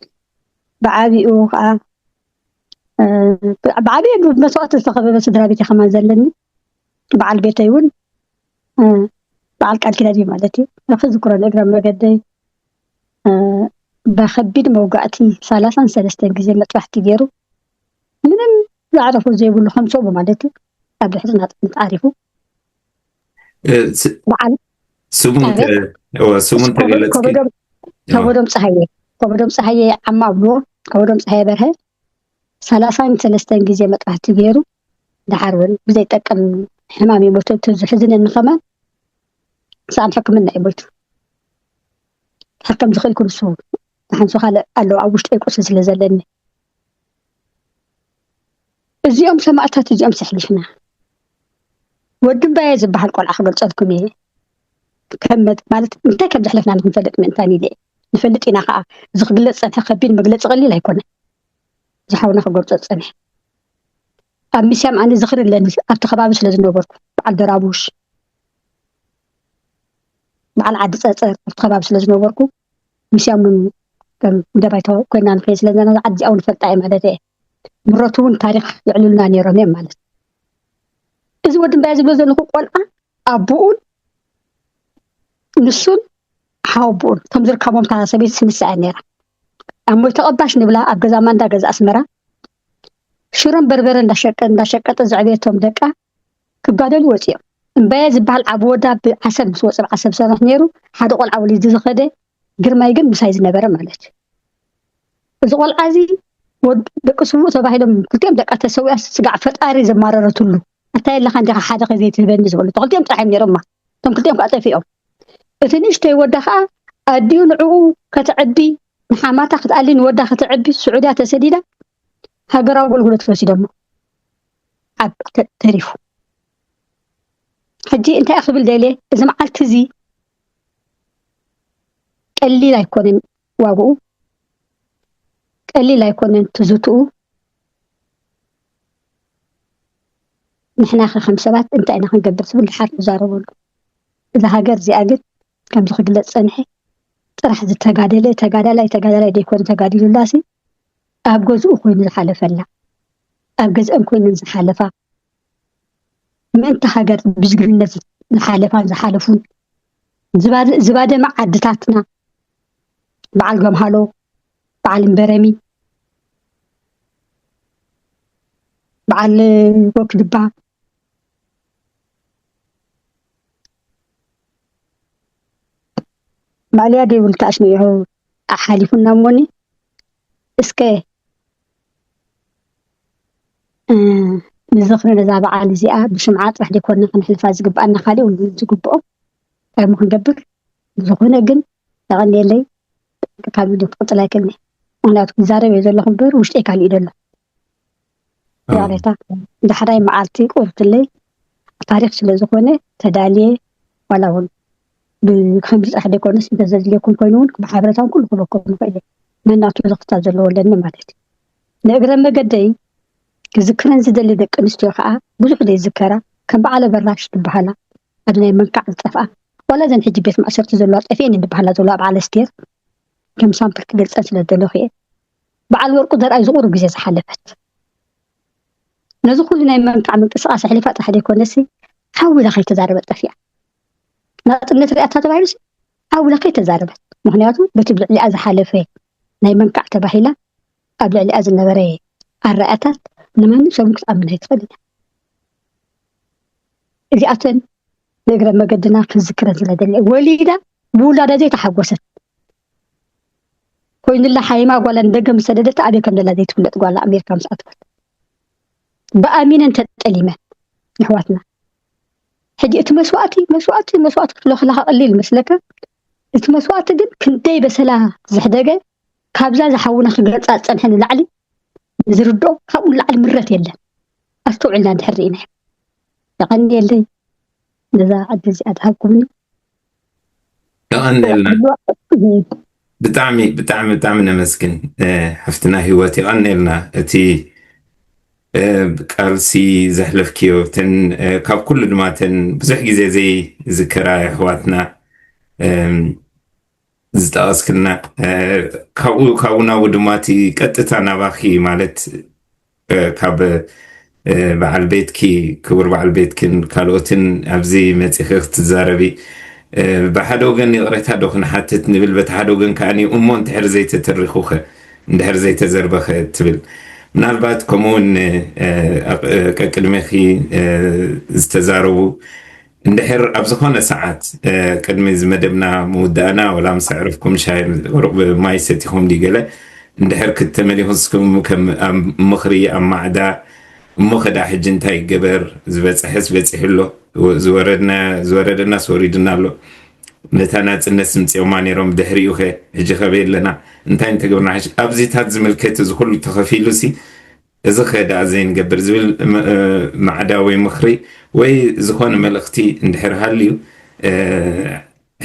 ብዓቢኡ ከዓ ብዓቢኡ ብመስዋእቲ ዝተኸበበ ስድራ ቤት ከማን ዘለኒ በዓል ቤተይ እውን በዓል ቃል ኪዳን እዩ ማለት እዩ። ክዝክሮ ንእግረ መገደይ ብከቢድ መውጋእቲ ሰላሳን ሰለስተን ግዜ መጥባሕቲ ገይሩ ምንም ዘዕረፎ ዘይብሉ ከም ሰብኡ ማለት እዩ ኣብ ድሕሪ ናጽነት ዓሪፉ። በዓል ስሙ እንተ- እወ፣ ስሙ እንተገለጽኪ ከበዶም ከበዶም ፀሃየ ከበዶም ፀሃየ ዓማ ኣብልዎ ከበዶም ፀሃየ በርሀ ሰላሳን ሰለስተን ግዜ መጥባሕቲ ገይሩ ደሓር እውን ብዘይጠቅም ሕማም ይሞቱ። እቲ ዝሕዝነኒ ከማን ሰኣን ሕክምና እዩ ሞይቱ። ሕከም ዝኽእል ክንሱ ሓንሱ ካልእ ኣለዎ ኣብ ውሽጠይ ቁስሊ ስለ ዘለኒ እዚኦም ሰማእታት እዚኦም ሰሕሊፍና ወዲ እምባየ ዝበሃል ቆልዓ ክገልፀልኩም እየ። ከም መት- ማለት እንታይ ከም ዘሕለፍና ንክንፈልጥ ምእንታን ኢለ እየ። ንፈልጥ ኢና ከዓ። እዚ ክግለፅ ፀንሐ ከቢድ መግለፂ ቀሊል ኣይኮነ። ዝሓውና ክገልፆ ዝፀንሐ ኣብ ሚስያም ኣነ ዝኽሪ ኣለኒ ኣብቲ ከባቢ ስለ ዝነበርኩ በዓል ደራቡሽ በዓል ዓዲ ፀፀር ኣብቲ ከባቢ ስለ ዝነበርኩ ሚስያም እውን ከም እንደ ባይታ ኮይና ንኸይ ስለ ዘለና ዓዲ እዚኣ እውን ፈልጣ እየ ማለት እየ። ምረቱ እውን ታሪክ የዕልሉና ነይሮም እዮም ማለት እዚ ወዲ እምባየ ዝብሎ ዘለኹ ቆልዓ ኣቦኡን ንሱን ሓወቦኡን እቶም ዝርከቦም እታ ሰበይቲ ስንሳ እያ ነይራ ኣብ ሞይተ ቀባሽ ንብላ ኣብ ገዛ ማንዳ ገዛ ኣስመራ ሽሮን በርበረ እንዳሸቀ እንዳሸቀጠ ዘዕበየቶም ደቃ ክጋደሉ ወፂኦም እምባየ ዝበሃል ዓቢ ወዳ ብዓሰብ ምስ ወፀ ብዓሰብ ዝሰርሕ ነይሩ ሓደ ቆልዓ ወሊዱ ዝኸደ ግርማይ ግን ምሳይ ዝነበረ ማለት እዩ እዚ ቆልዓ እዚ ወድ ደቂ ስውእ ተባሂሎም ክልቲኦም ደቃ ተሰዊኣ ስጋዕ ፈጣሪ ዘማረረትሉ ኣታ የለኻ እንዲኻ ሓደ ከ ዘይትህበኒ ዝበሉ ክልቲኦም ጥራሕ እዮም ነይሮማ እቶም ክልቲኦም ከዓ ጠፊኦም እቲ ንእሽተይ ወዳ ከዓ ኣዲኡ ንዕኡ ከተዕቢ ንሓማታ ክትኣሊ ንወዳ ከተዕቢ ስዑድያ ተሰዲዳ ሃገራዊ ኣገልግሎት ወሲዶሞ ኣብ ተ- ተሪፉ ሕጂ እንታይ ክብል ደልየ እዚ መዓልቲ እዚ ቀሊል ኣይኮነን ዋግኡ ቀሊል ኣይኮነን ትዝትኡ ንሕና ከ ከም ሰባት እንታይ ኢና ክንገብር ዝብል ድሓር ንዛረበሉ እዛ ሃገር እዚኣ ግን ከምዚ ክግለፅ ፀንሐ ጥራሕ ዝተጋደለ ተጋዳላይ ተጋዳላይ ዘይኮነ ተጋዲሉላሲ ኣብ ገዝኡ ኮይኑ ዝሓለፈላ ኣብ ገዝአን ኮይነን ዝሓለፋ ምእንቲ ሃገር ብጅግንነት ዝሓለፋን ዝሓለፉን ዝባደመ ዓድታትና በዓል ገምሃሎ በዓል እምበረሚ በዓል ወክድባ ማእለያ ደይብሉ ተኣሽመ ይኸው ኣሓሊፉና እሞኒ እስከ ንዝኽሪ ነዛ በዓል እዚኣ ብሽምዓ ጥራሕ ዘይኮንና ክነሕልፋ ዝግብኣና ካሊእ እውን ዝግብኦ እንታይ እሞ ክንገብር ዝኾነ ግን የቐንየለይ ካብ ቪድዮ ክቕፅል ኣይክእልን ምክንያቱ ክዛረብ እየ ዘለኹ እምበር ውሽጠይ ካሊእ ደሎ ይቕሬታ ዳሕራይ መዓልቲ ቁርብትለይ ታሪክ ስለ ዝኾነ ተዳልየ ዋላ እውን ብከምዚ ጥራሕ ዘይኮነስ እንተዘድልየኩም ኮይኑ እውን ብሓበሬታን ኩሉ ክበኩም ንኽእል እየ ነናቱ ዘኽታ ዘለዎ ኣለኒ ማለት እዩ ንእግረ መገደይ ክዝክረን ዝደሊ ደቂ ኣንስትዮ ከዓ ብዙሕ ዘይዝከራ ከም በዓለ በራሽ ዝበሃላ ኣብ ናይ መንካዕ ዝጠፍኣ ዋላ ዘን ሕጂ ቤት ማእሰርቲ ዘለዋ ጠፊኤን ዝበሃላ ዘለዋ በዓል ኣስቴር ከም ሳምፕል ክገልፀን ስለ ዝደለኹ እየ በዓል ወርቁ ዘርኣይ ዝቑሩብ ግዜ ዝሓለፈት ነዚ ኩሉ ናይ መንካዕ ምንቅስቃስ ኣሕሊፋ ጥራሕ ዘይኮነሲ ሓው ኢላ ከይተዛረበት ጠፊኣ ናፅነት ሪኣታ ተባሂሉ ሓው ኢላ ከይተዛረበት ምክንያቱ በቲ ብልዕሊኣ ዝሓለፈ ናይ መንካዕ ተባሂላ ኣብ ልዕሊኣ ዝነበረ ኣረኣታት ንማንም ሰብ ክትኣምን ኣይትኽእል እያ። እዚኣተን ንእግረ መገድና ክንዝክረን ስለ ደለ ወሊዳ ብውላዳ ዘይተሓጎሰት ኮይኑላ ሓይማ ጓላ ንደገ ምስ ሰደደታ ኣበይ ከም ደላ ዘይትፍለጥ ጓላ ኣሜሪካ ምስ ኣትወት ብኣሚነን ተጠሊመን ኣሕዋትና። ሕጂ እቲ መስዋእቲ መስዋእቲ መስዋእቲ ክትብሎ ከለካ ቀሊል ይመስለካ። እቲ መስዋእቲ ግን ክንደይ በሰላ ዘሕደገ ካብዛ ዝሓውና ክገልፃ ዝፀንሐ ንላዕሊ ንዝርድኦ ካብኡ ንላዕሊ ምረት የለን። ኣስተውዕልና እንድሕር ርኢናዮ። የቐንየለይ ነዛ ዕድል እዚኣ ዝሃብኩምኒ። የቐንየልና። ብጣዕሚ ብጣዕሚ ብጣዕሚ ነመስግን ሓፍትና ህይወት፣ የቐንየልና እቲ ቃልሲ ዘሕለፍክዮ፣ እተን ካብ ኩሉ ድማ እተን ብዙሕ ግዜ ዘይዝከራ ኣሕዋትና ዝጠቐስክልና፣ ካብኡ ካብኡ ናብኡ ድማ እቲ ቀጥታ ናባኺ ማለት ካብ በዓል ቤትኪ፣ ክቡር በዓል ቤትክን ካልኦትን ኣብዚ መፂኺ ክትዛረቢ፣ ብሓደ ወገን ይቕሬታ ዶ ክንሓትት ንብል፣ በቲ ሓደ ወገን ከኣ እሞ እንድሕር ዘይተተሪኹኸ፣ እንድሕር ዘይተዘርበኸ ትብል። ምናልባት ከምኡውን ቀቅድሜኺ ዝተዛረቡ እንድሕር ኣብ ዝኾነ ሰዓት ቅድሚ እዚ መደብና ምውዳእና ወላ ምስ ኣዕረፍኩም ሻሂ ቁሩብ ማይ ሰቲኹም ድዩ ገለ እንድሕር ክትተመሊኹ ንስኩም ከም ኣብ ምኽሪ ኣብ ማዕዳ እሞ ኸዳ ሕጂ እንታይ ይገበር ዝበፅሐስ በፂሑ ኣሎ ዝወረድና ዝወረደናስ ወሪድና ኣሎ ነታ ናፅነት ስምፅኦማ ነይሮም ድሕሪኡ ኸ ሕጂ ኸበይ ኣለና እንታይ እንተገብርና ኣብዚታት ዝምልከት እዚ ኩሉ ተኸፊሉ ሲ እዚ ኸ ደኣ ዘይንገብር ዝብል ማዕዳ ወይ ምኽሪ ወይ ዝኾነ መልእኽቲ እንድሕር ሃልዩ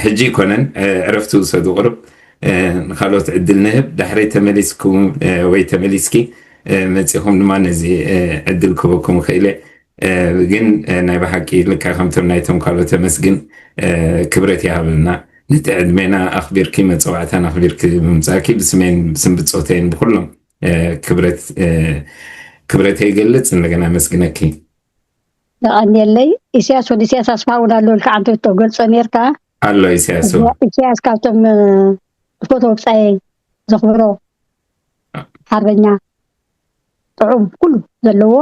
ሕጂ ይኮነን ዕረፍቲ ውሰዱ ቁርብ ንካልኦት ዕድል ንህብ ዳሕረይ ተመሊስኩም ወይ ተመሊስኪ መፂኹም ድማ ነዚ ዕድል ክህበኩም ይኽእል ግን ናይ ብሓቂ ልካ ከምቶም ናይቶም ካልኦት ተመስግን ክብረት ይሃበልና ነቲ ዕድሜና ኣኽቢርኪ መፀዋዕታን ኣኽቢርኪ ብምምፃእኪ ብስሜን ብስም ብፆተይን ብኩሎም ክብረት ክብረተይ ይገልፅ እንደገና መስግነኪ የቐንየለይ ኢሳያስ ወዲ ኢሳያስ ኣስፋ እውን ኣሎ ኢልካ ዓንተ ተገልጾ ነርካ ኣሎ ኢሳያስ ኢሳያስ ካብቶም ብፎቶ ወብፃይ ዘኽብሮ ሓርበኛ ጥዑም ኩሉ ዘለዎ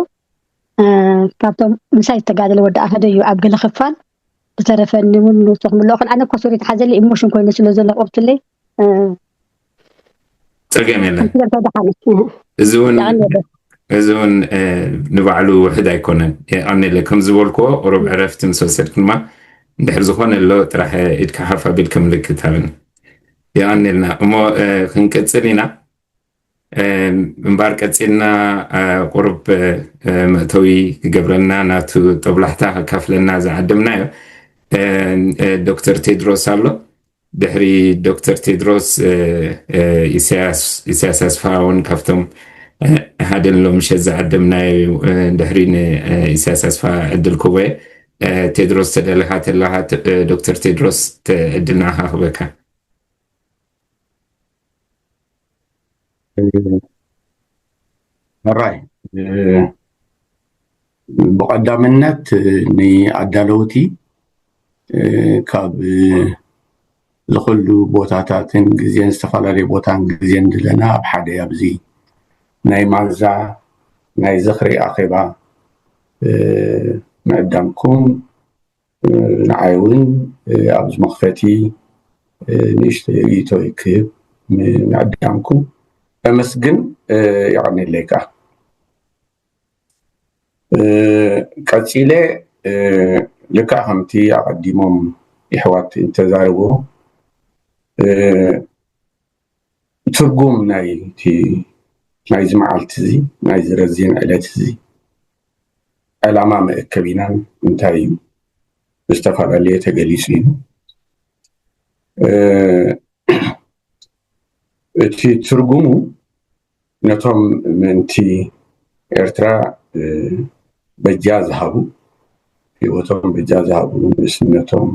ካብቶም ምሳይ ዝተጋደለ ወዲ ኣኸደ እዩ ኣብ ገለ ክፋል ዝተረፈኒ እውን ንሱ ክምልኦ ክል ኣነ ኮሶሪ ተሓዘለ ኢሞሽን ኮይነ ስለ ዘሎ ቁርትለይ ፀገም የለን እዚ እውን እዚ እውን ንባዕሉ ውሕድ ኣይኮነን የቀኒለ ከም ዝበልክዎ ቁሩብ ዕረፍቲ ምስ ወሰድክ ድማ እንድሕር ዝኾነ ኣሎ ጥራሕ ኢድካ ሓፍ ኣቢልካ ምልክት ሃብን የቀኒልና እሞ ክንቅፅል ኢና እምባር ቀፂልና ቁሩብ መእተዊ ክገብረልና ናቱ ጠብላሕታ ከካፍለና ዝዓደምናዮ ዶክተር ቴድሮስ ኣሎ ድሕሪ ዶክተር ቴድሮስ ኢሳያስ ኣስፋ እውን ካብቶም ሓደ ሎምሸት ዝዓደምናዮ ድሕሪ ንኢሳያስ ኣስፋ ዕድል ክቦየ ቴድሮስ ተደለኻ ተለኻ ዶክተር ቴድሮስ ዕድል ንዓኻ ክበካ ሕራይ ብቐዳምነት ንኣዳለውቲ ካብ ዝኽሉ ቦታታትን ግዜን ዝተፈላለዩ ቦታን ግዜን ድለና ኣብ ሓደ ኣብዚ ናይ ማንዛ ናይ ዝኽሪ ኣኼባ ምዕዳምኩም ንዓይ እውን ኣብዚ መኽፈቲ ንእሽተይ ርእይቶ ክህብ ምዕዳምኩም ከመስግን የቐንየለይ ከዓ ቀፂለ ልክዕ ከምቲ ኣቐዲሞም የሕዋት እንተዛረቡ ትርጉም ናይቲ ናይዚ መዓልቲ እዚ ናይዚ ረዚን ዕለት እዚ ዕላማ መእከቢናን እንታይ እዩ ብዝተፈላለየ ተገሊፁ እዩ እቲ ትርጉሙ ነቶም ምእንቲ ኤርትራ በጃ ዝሃቡ ህይወቶም በጃ ዝሃቡ ንእስነቶም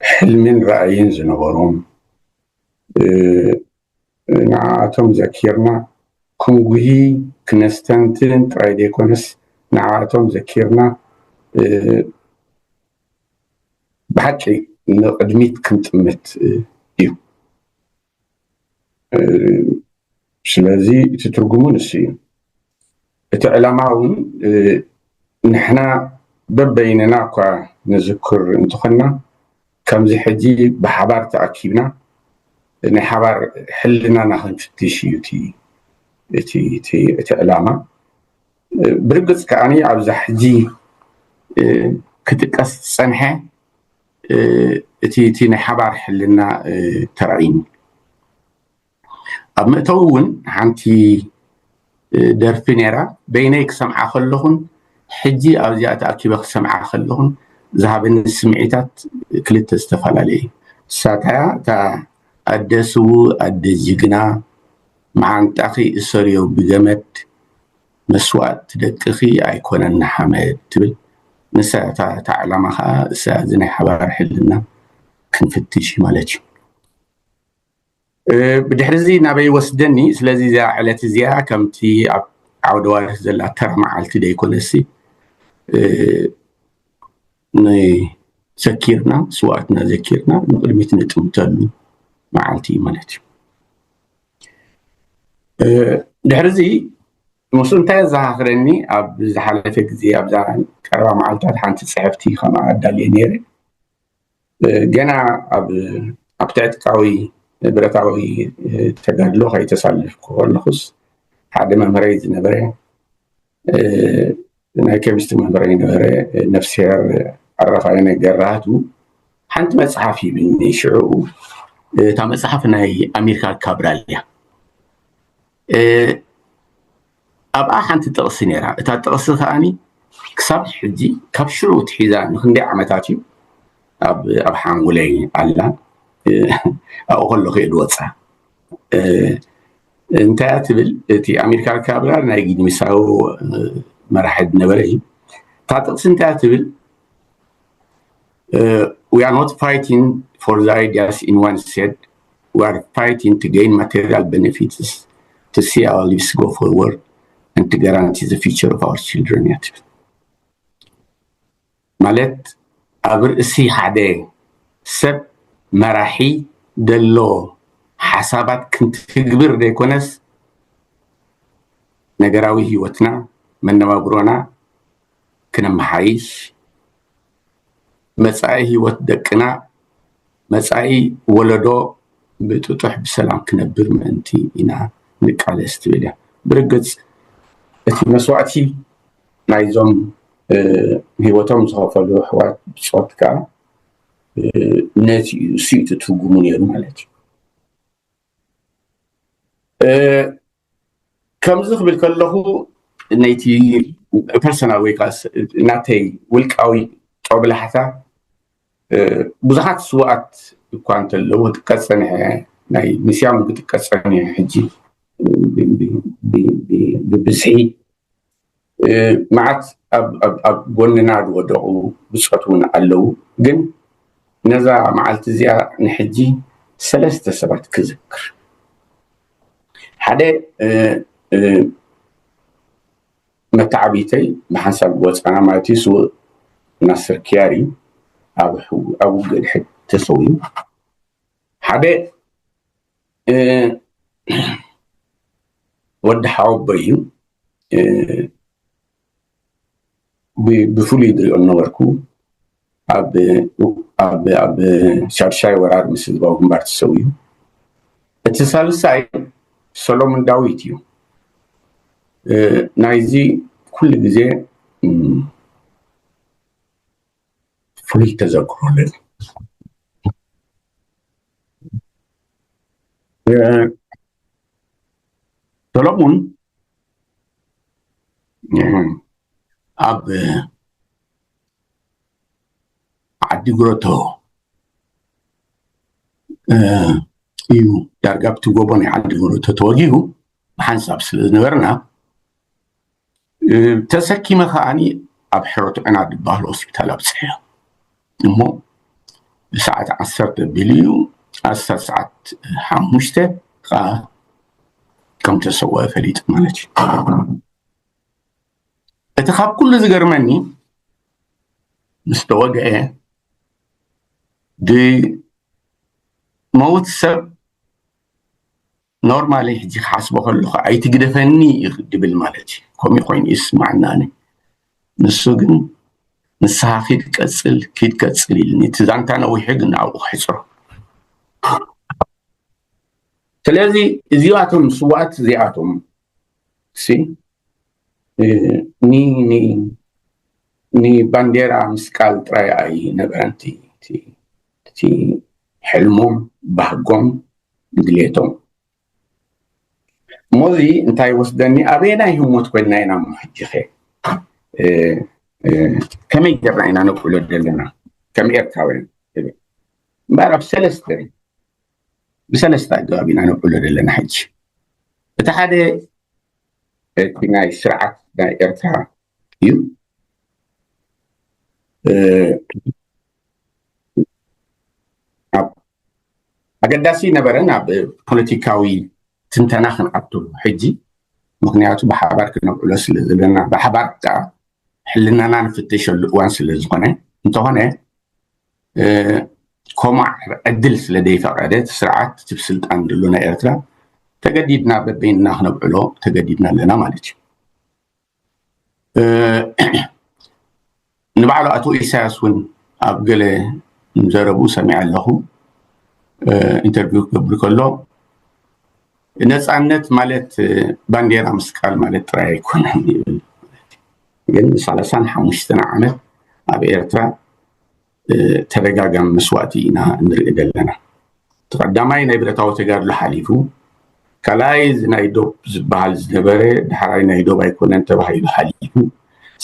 ሕልምን ራእይን ዝነበሮም ንዓኣቶም ዘኪርና ክንጉሂ ክነስተንትን ጥራይ ዘይኮነስ ንዓኣቶም ዘኪርና ብሓቂ ንቕድሚት ክንጥምት እዩ ስለዚ እቲ ትርጉሙ ንሱ እዩ። እቲ ዕላማ እውን ንሕና በበይንና እኳ ንዝክር እንተኾንና፣ ከምዚ ሕጂ ብሓባር ተኣኪብና ናይ ሓባር ሕልናና ክንፍትሽ እዩ እቲ ዕላማ። ብርግፅ ከዓኒ ኣብዛ ሕጂ ክጥቀስ ዝፀንሐ እቲ ናይ ሓባር ሕልና ተራእዩኒ። ኣብ መእተዊ እውን ሓንቲ ደርፊ ነይራ። በይነይ ክሰምዓ ከለኹን ሕጂ ኣብዚኣ ተኣኪበ ክሰምዓ ከለኹን ዝሃበኒ ስምዒታት ክልተ ዝተፈላለየ እዩ። እሳታያ እታ ኣደ ስውእ ኣደ ጅግና፣ መዓንጣኺ እሰርዮ ብገመድ፣ መስዋእቲ ደቅኺ ኣይኮነን ንሓመድ ትብል። ንሳ እታ ዕላማ ከዓ እሳ እዚ ናይ ሓባር ሕልና ክንፍትሽ ማለት እዩ። ብድሕሪ እዚ ናበይ ወስደኒ? ስለዚ እዚኣ ዕለት እዚኣ ከምቲ ኣብ ዓውደ ዋርስ ዘላ ተራ መዓልቲ ደይኮነሲ፣ ንዘኪርና፣ ስዋእትና ዘኪርና ንቕድሚት ንጥምተሉ መዓልቲ እዩ ማለት እዩ። ድሕሪ እዚ ምስኡ እንታይ የዘኻኽረኒ? ኣብ ዝሓለፈ ግዜ ኣብዛ ቀረባ መዓልታት ሓንቲ ፅሕፍቲ ከምኣ ኣዳልየ ነይረ። ገና ኣብ ኣብቲ ዕጥቃዊ ብረታዊ ተጋድሎ ከይተሳለፍኩ ከለኹስ፣ ሓደ መምህረይ ዝነበረ፣ ናይ ኬሚስትሪ መምህረይ ዝነበረ፣ ነፍስሄር ኣረፋይነ ገራህቱ ሓንቲ መፅሓፍ ሂብኒ። ሽዑ እታ መፅሓፍ ናይ ኣሚልካር ካብራል እያ። ኣብኣ ሓንቲ ጥቕሲ ነይራ። እታ ጥቕሲ ከዓኒ ክሳብ ሕጂ፣ ካብ ሽዑ ትሒዛ ንክንደይ ዓመታት እዩ ኣብ ኣብ ሓንጎለይ ኣላ። ኣብኡ ከለኹ እየ ዝወፃ። እንታይ እያ ትብል? እቲ ኣሚልካር ካብራል ናይ ጊኒ ቢሳው መራሒ ዝነበረ እዩ። እታ ጥቕሲ እንታይ እያ ትብል? We are not fighting for the ideas in one side, we are fighting to gain material benefits, to see our lives go forward, and to guarantee the future of our children እያ ትብል። ማለት ኣብ ርእሲ ሓደ ሰብ መራሒ ደሎ ሓሳባት ክንትግብር ዘይኮነስ፣ ነገራዊ ህይወትና፣ መነባብሮና ክነመሓይሽ፣ መጻኢ ህይወት ደቅና፣ መጻኢ ወለዶ ብጥጡሕ ብሰላም ክነብር ምእንቲ ኢና ንቃለስ ትብል እያ። ብርግጽ እቲ መስዋእቲ ናይዞም ህይወቶም ዝኸፈሉ ኣሕዋት ብጾት ከኣ ነቲ እዩ፣ እሱ እዩ እቲ ትርጉሙ ነይሩ ማለት እዩ። ከምዚ ክብል ከለኹ፣ ነይቲ ፐርሰናል ወይ ከዓ ናተይ ውልቃዊ ጦብላሕታ፣ ብዙሓት ስውኣት እኳ እንተለዉ፣ ጥቀጸንሐ ናይ ምስያም ጥቀጸንሐ ሕጂ ብብዝሒ መዓት ኣብ ጎንና ዝወደቑ ብጾት እውን ኣለዉ። ግን ነዛ መዓልቲ እዚኣ ንሕጂ ሰለስተ ሰባት ክዝክር። ሓደ መተዓቢተይ ብሓንሳብ ወፃና ማለት እዩ፣ ስውእ ናስር ኪያር እዩ። ኣብ ውግእ ድሕድ ተሰውዩ። ሓደ ወዲ ሓወቦ እዩ። ብፍሉይ ዝሪኦ ነበርኩ። ኣብ ሻድሻይ ወራር ምስ ህዝባዊ ግንባር ተሰውዩ። እቲ ሳልሳይ ሰሎሙን ዳዊት እዩ። ናይዚ ኩሉ ግዜ ፍሉይ ተዘክሮ ኣለኒ። ሰሎሙን ኣብ ዓዲ ግረቶ እዩ፣ ዳርጋ ኣብቲ ጎቦ ናይ ዓዲ ግረቶ ተወጊኡ። ብሓንሳብ ስለ ዝነበርና ተሰኪመ ከዓኒ ኣብ ሕረቱ ዕና ዝበሃል ሆስፒታል ኣብፅሐዮ እሞ ብሰዓት ዓሰርተ ቢሉ እዩ። ኣስታት ሰዓት ሓሙሽተ ከዓ ከም ተሰወአ ፈሊጡ ማለት እዩ። እቲ ካብ ኩሉ ዝገርመኒ ምስ ተወግአ ብመውት ሰብ ኖርማሊ ሕጂ ክሓስቦ ከለኹ ኣይትግደፈኒ እዩ ድብል ማለት እዩ። ከምኡ ኮይኑ ይስማዕና ኣነ። ንሱ ግን ንስኻ ኪድ ቀጽል፣ ኪድ ቀጽል ኢልኒ። እቲ ዛንታ ነዊሑ ግን ኣብኡ ክሕጽሮ። ስለዚ እዚኣቶም ስዋት እዚኣቶም ሲ ኒ ኒ ንባንዴራ ምስቃል ጥራይ ኣይነበረን እቲ ሕልሞም፣ ባህጎም፣ ድሌቶም። እሞ እዚ እንታይ ወስደኒ ኣበየናይ ህሞት ኮይንና ኢና እሞ ሕጂ ከ ከመይ ገርና ኢና ነብዕሎ ዘለና ከም ኤርትራውያን እምበር ኣብ ሰለስተ ብሰለስተ ኣገባብ ኢና ነብዕሎ ዘለና ሕጂ። እቲ ሓደ እቲ ናይ ስርዓት ናይ ኤርትራ እዩ። ኣብ ኣገዳሲ ነበረ ናብ ፖለቲካዊ ትንተና ክንኣቱ ሕጂ፣ ምክንያቱ ብሓባር ክነብዕሎ ስለ ዘለና፣ ብሓባር ከዓ ሕልናና ንፍትሸሉ እዋን ስለ ዝኾነ። እንተኾነ ኮማዕ ዕድል ስለ ዘይፈቐደ እቲ ስርዓት እቲ ብስልጣን ዘሎ ናይ ኤርትራ ተገዲድና በበይንና ክነብዕሎ ተገዲድና ኣለና ማለት እዩ። ንባዕሉ ኣቶ ኢሳያስ እውን ኣብ ገለ ዘረብኡ ሰሚዐ ኣለኹ። ኢንተርቪው ክገብር ከሎ ነፃነት ማለት ባንዴራ ምስቃል ማለት ጥራይ ኣይኮነን ይብል። ግን ሰላሳን ሓሙሽተን ዓመት ኣብ ኤርትራ ተደጋጋሚ መስዋእቲ ኢና ንርኢ ዘለና። እቲ ቀዳማይ ናይ ብረታዊ ተጋድሎ ሓሊፉ፣ ካልኣይ እዚ ናይ ዶብ ዝበሃል ዝነበረ ዳሕራይ ናይ ዶብ ኣይኮነን ተባሂሉ ሓሊፉ፣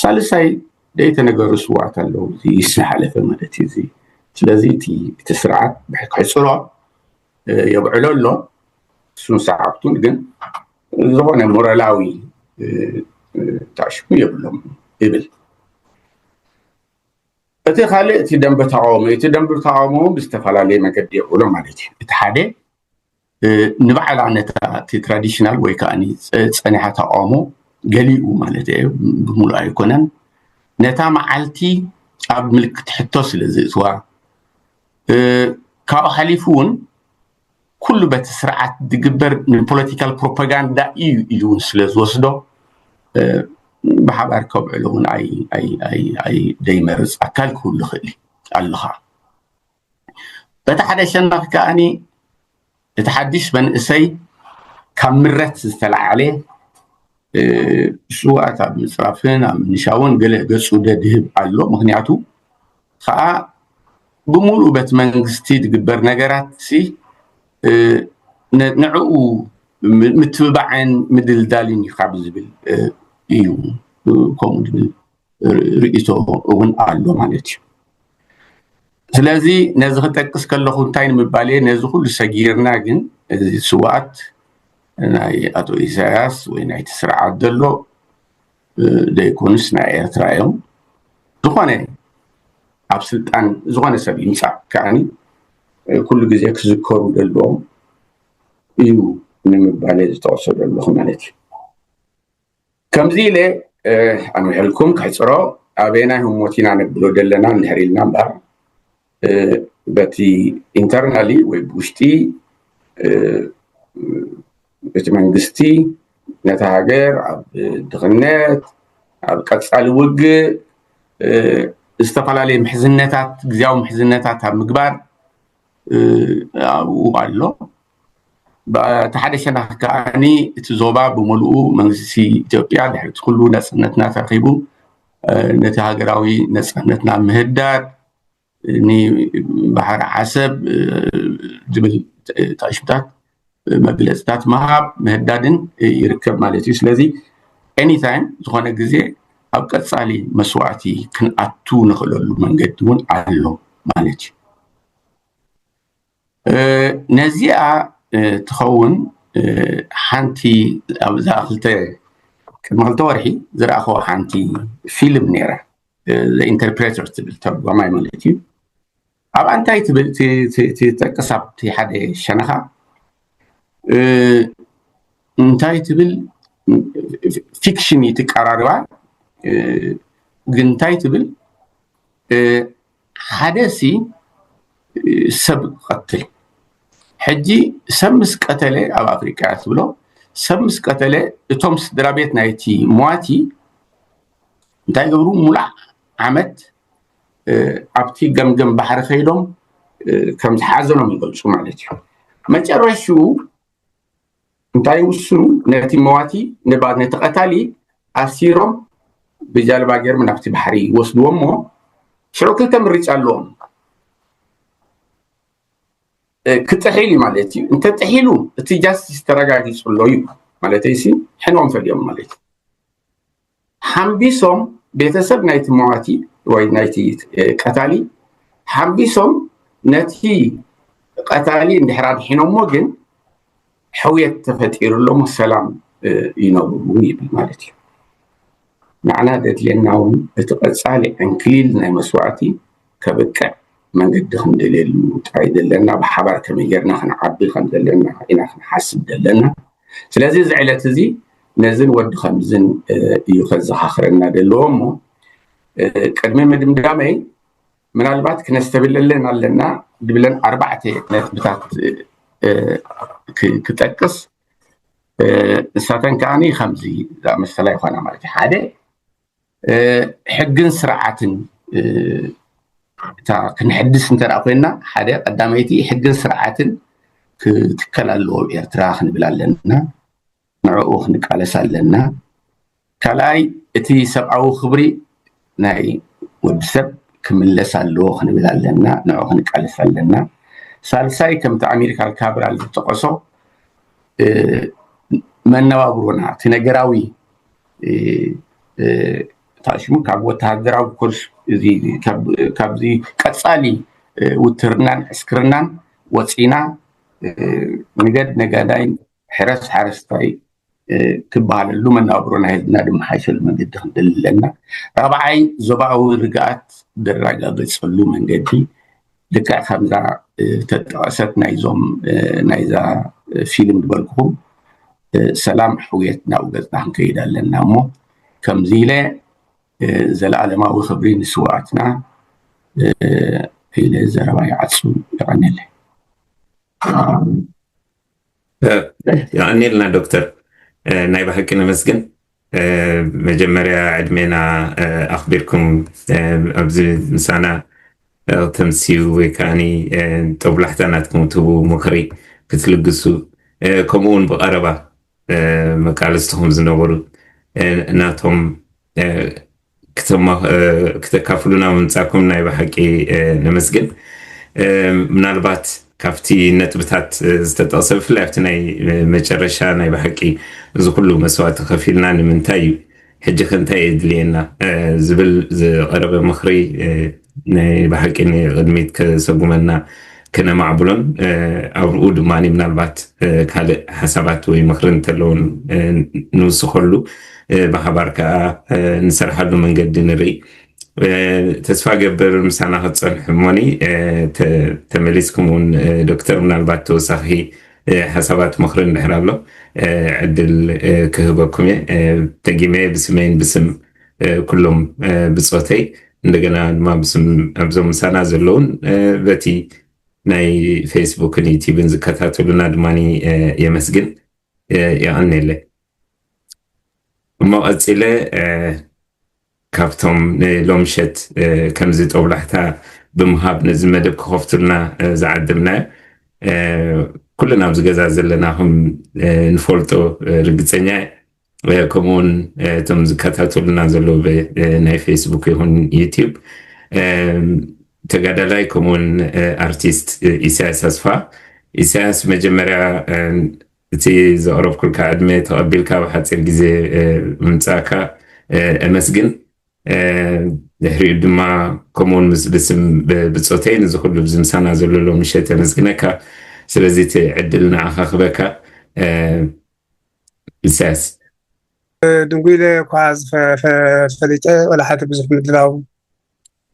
ሳልሳይ ደይተነገሩ ስዋት ኣለዉ። እዚ ዝሓለፈ ማለት እዩ። እዚ ስለዚ እቲ እቲ ስርዓት ብሕጽሮ የብዕሎ ኣሎ። እሱን ሰዓብቱን ግን ዝኾነ ሞራላዊ ታሽሙ የብሎም ይብል። እቲ ካልእ እቲ ደንበ ተቃውሞ እቲ ደንበ ተቃውሞ እውን ብዝተፈላለየ መገዲ የብዕሎ ማለት እዩ። እቲ ሓደ ንባዕላ ነታ እቲ ትራዲሽናል ወይ ከዓ ጸኒሓ ተቃውሞ ገሊኡ ማለት እየ ብምሉእ ኣይኮነን ነታ መዓልቲ ኣብ ምልክት ሕቶ ስለ ዝእትዋ ካብኡ ሓሊፉ እውን ኩሉ በቲ ስርዓት ዝግበር ንፖለቲካል ፕሮፓጋንዳ እዩ ኢሉ እውን ስለ ዝወስዶ ብሓባር ከብዕሎ እውን ደይመርፅ ኣካል ክህሉ ይኽእል ኣለኻ። በቲ ሓደ ሸነኽ ከዓኒ እቲ ሓድሽ መንእሰይ ካብ ምረት ዝተለዓለ ስዋት ኣብ ምፅራፍን ኣብ ምንሻውን ገለ ገፁ ደድህብ ኣሎ። ምክንያቱ ከዓ ብምሉእ በቲ መንግስቲ ዝግበር ነገራት ሲ ንዕኡ ምትብባዕን ምድልዳልን እዩ ካብ ዝብል እዩ ከምኡ ዝብል ርእይቶ እውን ኣሎ ማለት እዩ። ስለዚ ነዚ ክጠቅስ ከለኹ እንታይ ንምባል እየ፣ ነዚ ኩሉ ሰጊርና ግን እዚ ስውኣት ናይ ኣቶ ኢሳያስ ወይ ናይቲ ስርዓት ዘሎ ዘይኮኑስ ናይ ኤርትራ እዮም። ዝኾነ ኣብ ስልጣን ዝኾነ ሰብ ይምፃእ ከዓኒ ኩሉ ግዜ ክዝከሩ ዘለዎም እዩ ንምባል እየ ዝጠቕሶ ዘለኹ ማለት እዩ። ከምዚ ኢለ ኣንውሐልኩም ክሕፅሮ ኣበየናይ ህሞት ኢና ነብሎ ዘለና እንድሕር ኢልና እምበር በቲ ኢንተርናሊ ወይ ብውሽጢ እቲ መንግስቲ ነታ ሃገር ኣብ ድኽነት ኣብ ቀፃሊ ውግእ ዝተፈላለዩ ምሕዝነታት ግዝያዊ ምሕዝነታት ኣብ ምግባር ኣብኡ ኣሎ። ብቲ ሓደ ሸነኽ ከዓኒ እቲ ዞባ ብምሉኡ መንግስቲ ኢትዮጵያ ድሕሪ እቲ ኩሉ ነፃነትና ተረኺቡ ነቲ ሃገራዊ ነፃነትና ምህዳድ ንባሕሪ ዓሰብ ዝብል ታሽምታት መግለፅታት ምሃብ ምህዳድን ይርከብ ማለት እዩ። ስለዚ ኤኒታይም ዝኾነ ግዜ ኣብ ቀፃሊ መስዋእቲ ክንኣቱ ንኽእለሉ መንገዲ እውን ኣሎ ማለት እዩ። ነዚኣ ትኸውን ሓንቲ ኣብዛ ክልተ ቅድሚ ክልተ ወርሒ ዝረኣኸዎ ሓንቲ ፊልም ነይራ ኢንተርፕሬተር ትብል ተርጓማይ ማለት እዩ። ኣብኣ እንታይ ትብል ትጠቅስ ኣብቲ ሓደ ሸነኻ እንታይ ትብል ፊክሽን እዩ ትቀራርባ ግን እንታይ ትብል ሓደ ሲ ሰብ ክቐትል ሕጂ ሰብ ምስ ቀተለ፣ ኣብ ኣፍሪቃ እያ ትብሎ፣ ሰብ ምስ ቀተለ፣ እቶም ስድራ ቤት ናይቲ ሟቲ እንታይ ይገብሩ? ሙላዕ ዓመት ኣብቲ ገምገም ባሕሪ ከይዶም ከም ዝሓዘኖም ይገልፁ ማለት እዩ። መጨረሽኡ እንታይ ይውስኑ? ነቲ መዋቲ ንባት ነቲ ቀታሊ ኣሲሮም ብጃልባ ገይሮም ናብቲ ባሕሪ ይወስድዎ እሞ ሽዑ ክልተ ምርጫ ኣለዎም። ክጥሒል እዩ ማለት እዩ። እንተጥሒሉ እቲ ጃስቲስ ተረጋጊፁ ኣሎ እዩ ማለት ሲ ሕንኦም ፈልዮም ማለት እዩ። ሓምቢሶም ቤተሰብ ናይቲ መዋቲ ወይ ናይቲ ቀታሊ ሓምቢሶም ነቲ ቀታሊ እንድሕር ኣድሒኖሞ ግን ሕውየት ተፈጢሩ ኣሎ፣ ሰላም ይነብሩ ይብል ማለት እዩ። ንዓና ዘድልየና እውን እቲ ቀፃሊ ዕንክሊል ናይ መስዋእቲ ከብቅዕ መንገዲ ክንደልየሉ ጥራይ ዘለና፣ ብሓባር ከመይ ጌርና ክንዓቢ ከም ዘለና ኢና ክንሓስብ ዘለና። ስለዚ እዚ ዕለት እዚ ነዝን ወዲ ከምዝን እዩ ከዘኻኽረና ዘለዎ እሞ ቅድሚ ምድምዳመይ ምናልባት ክነስተብለለን ኣለና ድብለን ኣርባዕተ ነጥብታት ክጠቅስ። ንሳተን ከዓኒ ከምዚ ዝኣመሰላ ይኾና ማለት እዩ። ሓደ ሕግን ስርዓትን እታ ክንሕድስ እንተ ኮይንና ሓደ ቀዳመይቲ ሕግን ስርዓትን ክትከል ኣለዎ ኤርትራ ክንብል ኣለና። ንዕኡ ክንቃለስ ኣለና። ካልኣይ እቲ ሰብኣዊ ክብሪ ናይ ወዲ ሰብ ክምለስ ኣለዎ ክንብል ኣለና፣ ንዕኡ ክንቃለስ ኣለና። ሳልሳይ ከምቲ ኣሜሪካ ካብራል ዝጠቀሶ መነባብሮና እቲ ነገራዊ ታሽሙ ካብ ወተሃደራዊ ኮርስ ካብዚ ቀፃሊ ውትርናን ዕስክርናን ወፂና ንገድ ነጋዳይ ሕረስ ሓረስታይ ክበሃለሉ መነባብሮና ህዝብና ድመሓይሸሉ መንገዲ ክንደሊ ኣለና። ራብዓይ ዞባዊ ርግኣት ዝረጋገፀሉ መንገዲ ልክዕ ከምዛ ተጠቐሰት ናይዞም ናይዛ ፊልም ዝበልኩኹም ሰላም ሕውየት ናብ ገፅና ክንከይድ ኣለና እሞ ከምዚ ኢለ ዘለኣለማዊ ክብሪ ንስውኣትና ኢለ ዘረባ ይዓፁ። ይቐንለ። የቐንየልና ዶክተር፣ ናይ ብሓቂ ነመስግን። መጀመርያ ዕድሜና ኣኽቢርኩም ኣብዚ ምሳና ተምስዩ ወይ ከዓ ጦብላሕታ ናትኩም ትህቡ ምኽሪ ክትልግሱ ከምኡ እውን ብቐረባ መቃልስትኹም ዝነበሩ ናቶም ክተካፍሉና ምምፃኩም ናይ ብሓቂ ነመስግን። ምናልባት ካብቲ ነጥብታት ዝተጠቕሰ ብፍላይ ኣብቲ ናይ መጨረሻ ናይ ብሓቂ እዚ ኩሉ መስዋእቲ ከፊልና ንምንታይ እዩ ሕጂ ከ እንታይ የድልየና ዝብል ዝቐረበ ምኽሪ ናይ ብሓቂ ንቕድሚት ከሰጉመና ክነማዕብሎን ኣብኡ ድማ ምናልባት ካልእ ሓሳባት ወይ ምኽሪ እንተለውን ንውስኸሉ ብሓባር ከዓ ንሰርሓሉ መንገዲ ንርኢ። ተስፋ ገብር ምሳና ክትፀንሑ እሞኒ ተመሊስኩም እውን ዶክተር ምናልባት ተወሳኺ ሓሳባት ምኽሪ እንድሕር ኣሎ ዕድል ክህበኩም እየ። ደጊመ ብስመይን ብስም ኩሎም ብፆተይ እንደገና ድማ ብስም ኣብዞም ምሳና ዘለውን በቲ ናይ ፌስቡክን ዩቲብን ዝከታተሉና ድማ የመስግን። የቐንየለይ። እሞ ቀፂለ ካብቶም ንሎምሸት ከምዚ ጦብላሕታ ብምሃብ ነዚ መደብ ክኸፍቱልና ዝዓደምናዮ ኩልና ኣብዚ ገዛ ዘለና ከም ንፈልጦ ርግፀኛ ከምኡውን እቶም ዝከታተሉና ዘለዉ ናይ ፌስቡክ ይኹን ዩቲብ ተጋዳላይ ከምኡውን ኣርቲስት ኢሳያስ ኣስፋ። ኢሳያስ መጀመርያ እቲ ዘቕረብኩልካ ዕድመ ተቐቢልካ ብሓፂር ግዜ ምምፃእካ እመስግን። ድሕሪኡ ድማ ከምኡውን ምስ ብስም ብፆተይ ንዚ ኩሉ ብዚ ምሳና ዘሎ ሎምሸት የመስግነካ። ስለዚ እቲ ዕድል ንዓኻ ክበካ ኢሳያስ። ድንጉ ኢለ እኳ ፈሊጠ ወላ ሓንቲ ብዙሕ ምድላው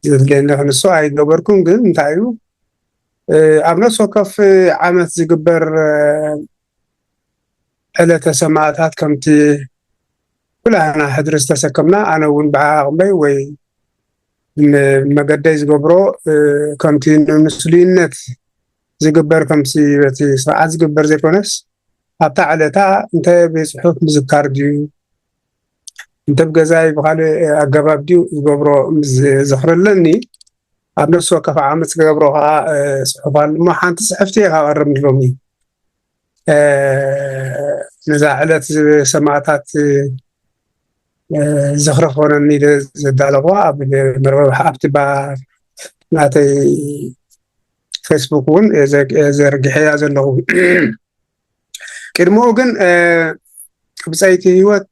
ዘድልየኒ ክንሱ ኣይገበርኩን። ግን እንታይ እዩ ኣብ ነፍሲ ወከፍ ዓመት ዝግበር ዕለተ ሰማእታት ከምቲ ኩላህና ሕድሪ ዝተሰከምና ኣነ እውን ብዓቕመይ ወይ መገደይ ዝገብሮ ከምቲ ንምስሉይነት ዝግበር ከምሲ በቲ ስርዓት ዝግበር ዘይኮነስ ኣብታ ዕለታ እንተ ብፅሑፍ ምዝካር ድዩ እንተ ብገዛይ ብካልእ ኣገባብ ድዩ ዝገብሮ ምስ ዘኽረለኒ ኣብ ነፍሲ ወከፍ ዓመት ዝገብሮ ከዓ እ፣ ፅሑፍ ኣሎ እሞ ሓንቲ ፅሕፍቲ እየ ካቐርብ ንሎሚ እ፣ ነዛ ዕለት ሰማእታት እ፣ ዝኽሪ ክኾነኒ ኢለ ዘዳለኹዋ ኣብ መርበብ ኣብቲ ባ ናተይ ፌስቡክ እውን ዘርጊሐያ ዘለኹ። ቅድሚኡ ግን ብፀይቲ ህይወት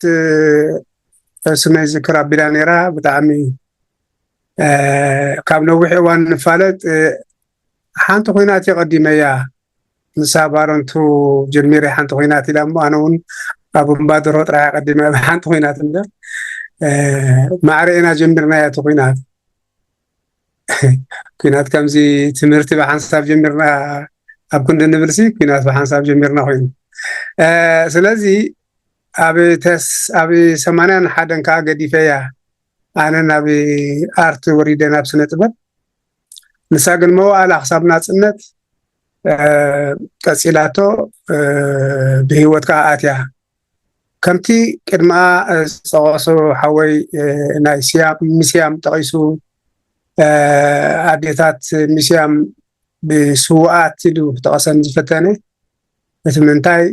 ስመይ ዝክር ኣቢላ ነይራ። ብጣዕሚ ካብ ነዊሕ እዋን ንፋለጥ። ሓንቲ ኮይናት የቀዲመያ ንሳ ባረንቱ ጀሚረ ሓንቲ ኮይናት ኢላ እሞ ኣነ እውን ኣብ እምባደሮ ጥራሕ ቀዲመ ሓንቲ ኮይናት እንደ ማዕረ ኢና ጀሚርናያ እቲ ኩናት። ኩናት ከምዚ ትምህርቲ ብሓንሳብ ጀሚርና ኣብ ክንዲ ንብልሲ ኩናት ብሓንሳብ ጀሚርና ኮይኑ ስለዚ ኣብ ተስ ኣብ ሰማንያን ሓደን ከዓ ገዲፈያ ኣነ ናብ ኣርት ወሪደ ናብ ስነ ጥበብ ንሳ ግን መዋእላ ክሳብ ናፅነት ቀፂላቶ ብህይወት ከዓ ኣትያ ከምቲ ቅድመኣ ዝጠቐሶ ሓወይ ናይ ስያም ምስያም ጠቒሱ ኣዴታት ምስያም ብስውኣት ኢሉ ክጠቐሰን ዝፈተነ እቲ ምንታይ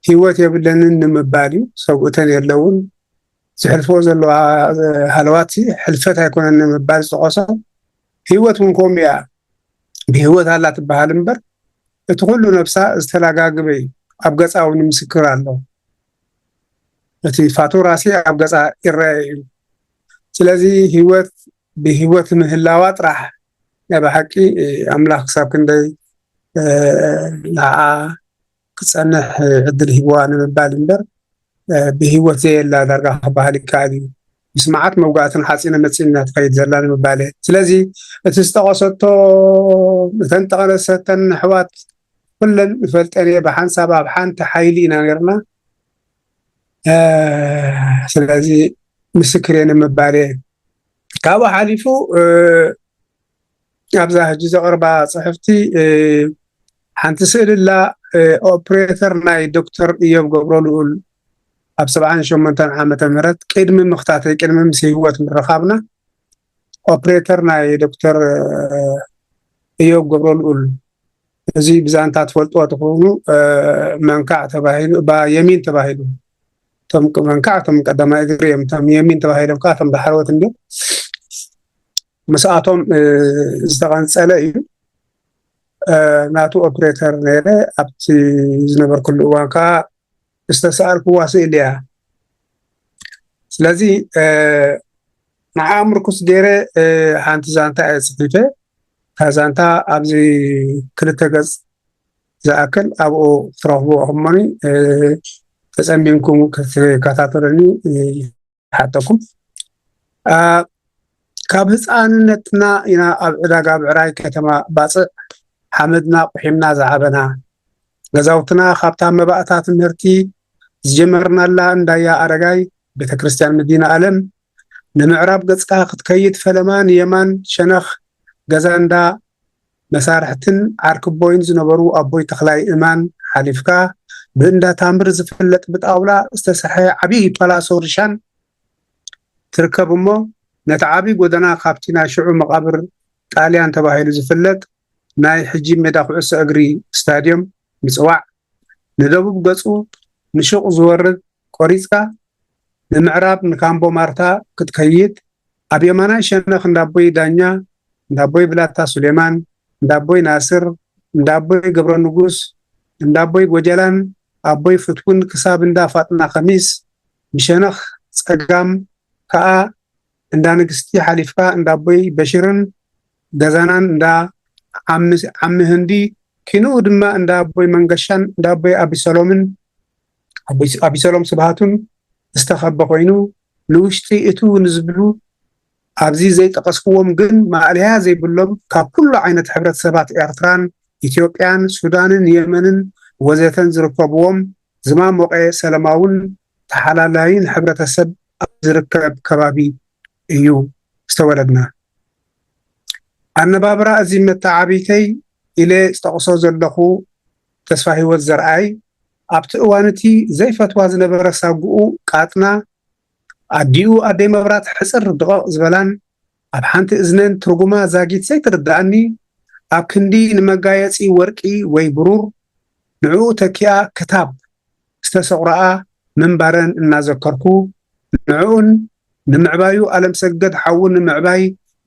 ህይወት የብለንን ንምባል እዩ ሰብኡተን የለውን ዝሕልፍዎ ዘለዋ ሃለዋት ሕልፈት ኣይኮነን ንምባል ዝጠቐሶ ህይወት እውን ከምኡ እያ ብህይወት ኣላ ትበሃል እምበር እቲ ኩሉ ነብሳ ዝተላጋግበ እዩ ኣብ ገፃ እውን ምስክር ኣሎ እቲ ፋቱራሲ ኣብ ገፃ ይረአ እዩ ስለዚ ህይወት ብህይወት ምህላዋ ጥራሕ ናይ ብሓቂ ኣምላኽ ክሳብ ክንደይ ንዓ ክፀንሕ ዕድል ሂብዋ ንምባል እምበር ብህይወት ዘየላ ዳርጋ ክበሃል ይከኣል እዩ ምስ መዓት መውጋእትን ሓፂነ መፂን ኢና ትኸይድ ዘላ ንምባል ስለዚ እቲ ዝጠቐሰቶ እተን ጠቐሰተን ኣሕዋት ኩለን ንፈልጠን እየ ብሓንሳብ ኣብ ሓንቲ ሓይሊ ኢና ነርና ስለዚ ምስክር እየ ንምባል እየ ካብኡ ሓሊፉ ኣብዛ ሕጂ ዘቕርባ ፅሕፍቲ ሓንቲ ስእሊ ላ ኦፕሬተር ናይ ዶክተር እዮብ ገብረልኡል ኣብ ሰብዓን ሸሞንተን ዓመተ ምህረት ቅድሚ ምኽታተይ ቅድሚ ምስ ህይወት ምርኻብና ኦፕሬተር ናይ ዶክተር እዮብ ገብረልኡል እዚ ብዛንታ ትፈልጥዎ ትኾኑ መንካዕ ተባሂሉ ባ የሚን ተባሂሉ እቶም መንካዕ እቶም ቀዳማይ እግሪ እዮም እቶም የሚን ተባሂሎም ከዓ እቶም ዳሕረዎት እንዲዮም ምስኣቶም ዝተቐንፀለ እዩ ናቱ ኦፕሬተር ነይረ ኣብቲ ዝነበርኩሉ እዋን ከዓ ዝተሰኣልኩዋ ስእሊ እያ ስለዚ ንዓ ምርኩስ ገይረ ሓንቲ ዛንታ እየ ፅሒፈ እታ ዛንታ ኣብዚ ክልተ ገፅ ዝኣክል ኣብኡ ክትረኽብዎ እኽሞኒ ተፀሚምኩም ክትከታተሉኒ ሓተኩም ካብ ህፃንነትና ኢና ኣብ ዕዳጋ ብዕራይ ከተማ ባፅዕ ሓመድና ቁሒምና ዝዓበና ገዛውትና ካብታ መባእታ ትምህርቲ ዝጀመርናላ እንዳያ ኣረጋይ ቤተክርስትያን መዲና ኣለም ንምዕራብ ገፅካ ክትከይድ ፈለማ ንየማን ሸነኽ ገዛ እንዳ መሳርሕትን ዓርኪቦይን ዝነበሩ ኣቦይ ተኽላይ እማን ሓሊፍካ ብእንዳ ታምር ዝፍለጥ ብጣውላ ዝተሰርሐ ዓብዪ ፓላሶ ርሻን ትርከብ እሞ ነቲ ዓብዪ ጎደና ካብቲ ናይ ሽዑ መቓብር ጣልያን ተባሂሉ ዝፍለጥ ናይ ሕጂ ሜዳ ኩዕሶ እግሪ ስታድዮም ምፅዋዕ ንደቡብ ገፁ ንሹቕ ዝወርድ ቆሪፅካ ንምዕራብ ንካምቦ ማርታ ክትከይድ ኣብ የማናይ ሸነኽ እንዳቦይ ዳኛ እንዳቦይ ብላታ ሱሌማን እንዳቦይ ናስር እንዳቦይ ገብረ ንጉስ እንዳቦይ ጎጀላን ኣቦይ ፍትውን ክሳብ እንዳ ፋጥና ከሚስ ብሸነኽ ፀጋም ከዓ እንዳ ንግስቲ ሓሊፍካ እንዳ ኣቦይ በሽርን ገዛናን እንዳ ዓሚ ህንዲ ኪንኡ ድማ እንዳ ኣቦይ መንገሻን እንዳ ኣቦይ ኣቢሰሎምን ኣቢሰሎም ስብሃቱን ዝተኸበ ኮይኑ ንውሽጢ እቱ ንዝብሉ ኣብዚ ዘይጠቀስክዎም ግን ማእለያ ዘይብሎም ካብ ኩሉ ዓይነት ሕብረተሰባት ኤርትራን ኢትዮጵያን ሱዳንን የመንን ወዘተን ዝርከብዎም ዝማሞቐ ሰለማውን ተሓላላይን ሕብረተሰብ ኣብ ዝርከብ ከባቢ እዩ ዝተወለድና። ኣነባብራ እዚ መተዓብይተይ ኢለ ዝጠቕሶ ዘለኹ ተስፋ ህይወት ዘርኣይ ኣብቲ እዋን እቲ ዘይፈትዋ ዝነበረ ሳጉኡ ቃጥና ኣዲኡ ኣደይ መብራት ሕፅር ድቐቕ ዝበላን ኣብ ሓንቲ እዝነን ትርጉማ ዛጊት ዘይትርድኣኒ ኣብ ክንዲ ንመጋየፂ ወርቂ ወይ ብሩር ንዕኡ ተኪኣ ክታብ ዝተሰቑረኣ ምንባረን እናዘከርኩ ንዕኡን ንምዕባዩ ኣለምሰገድ ሓዉ ንምዕባይ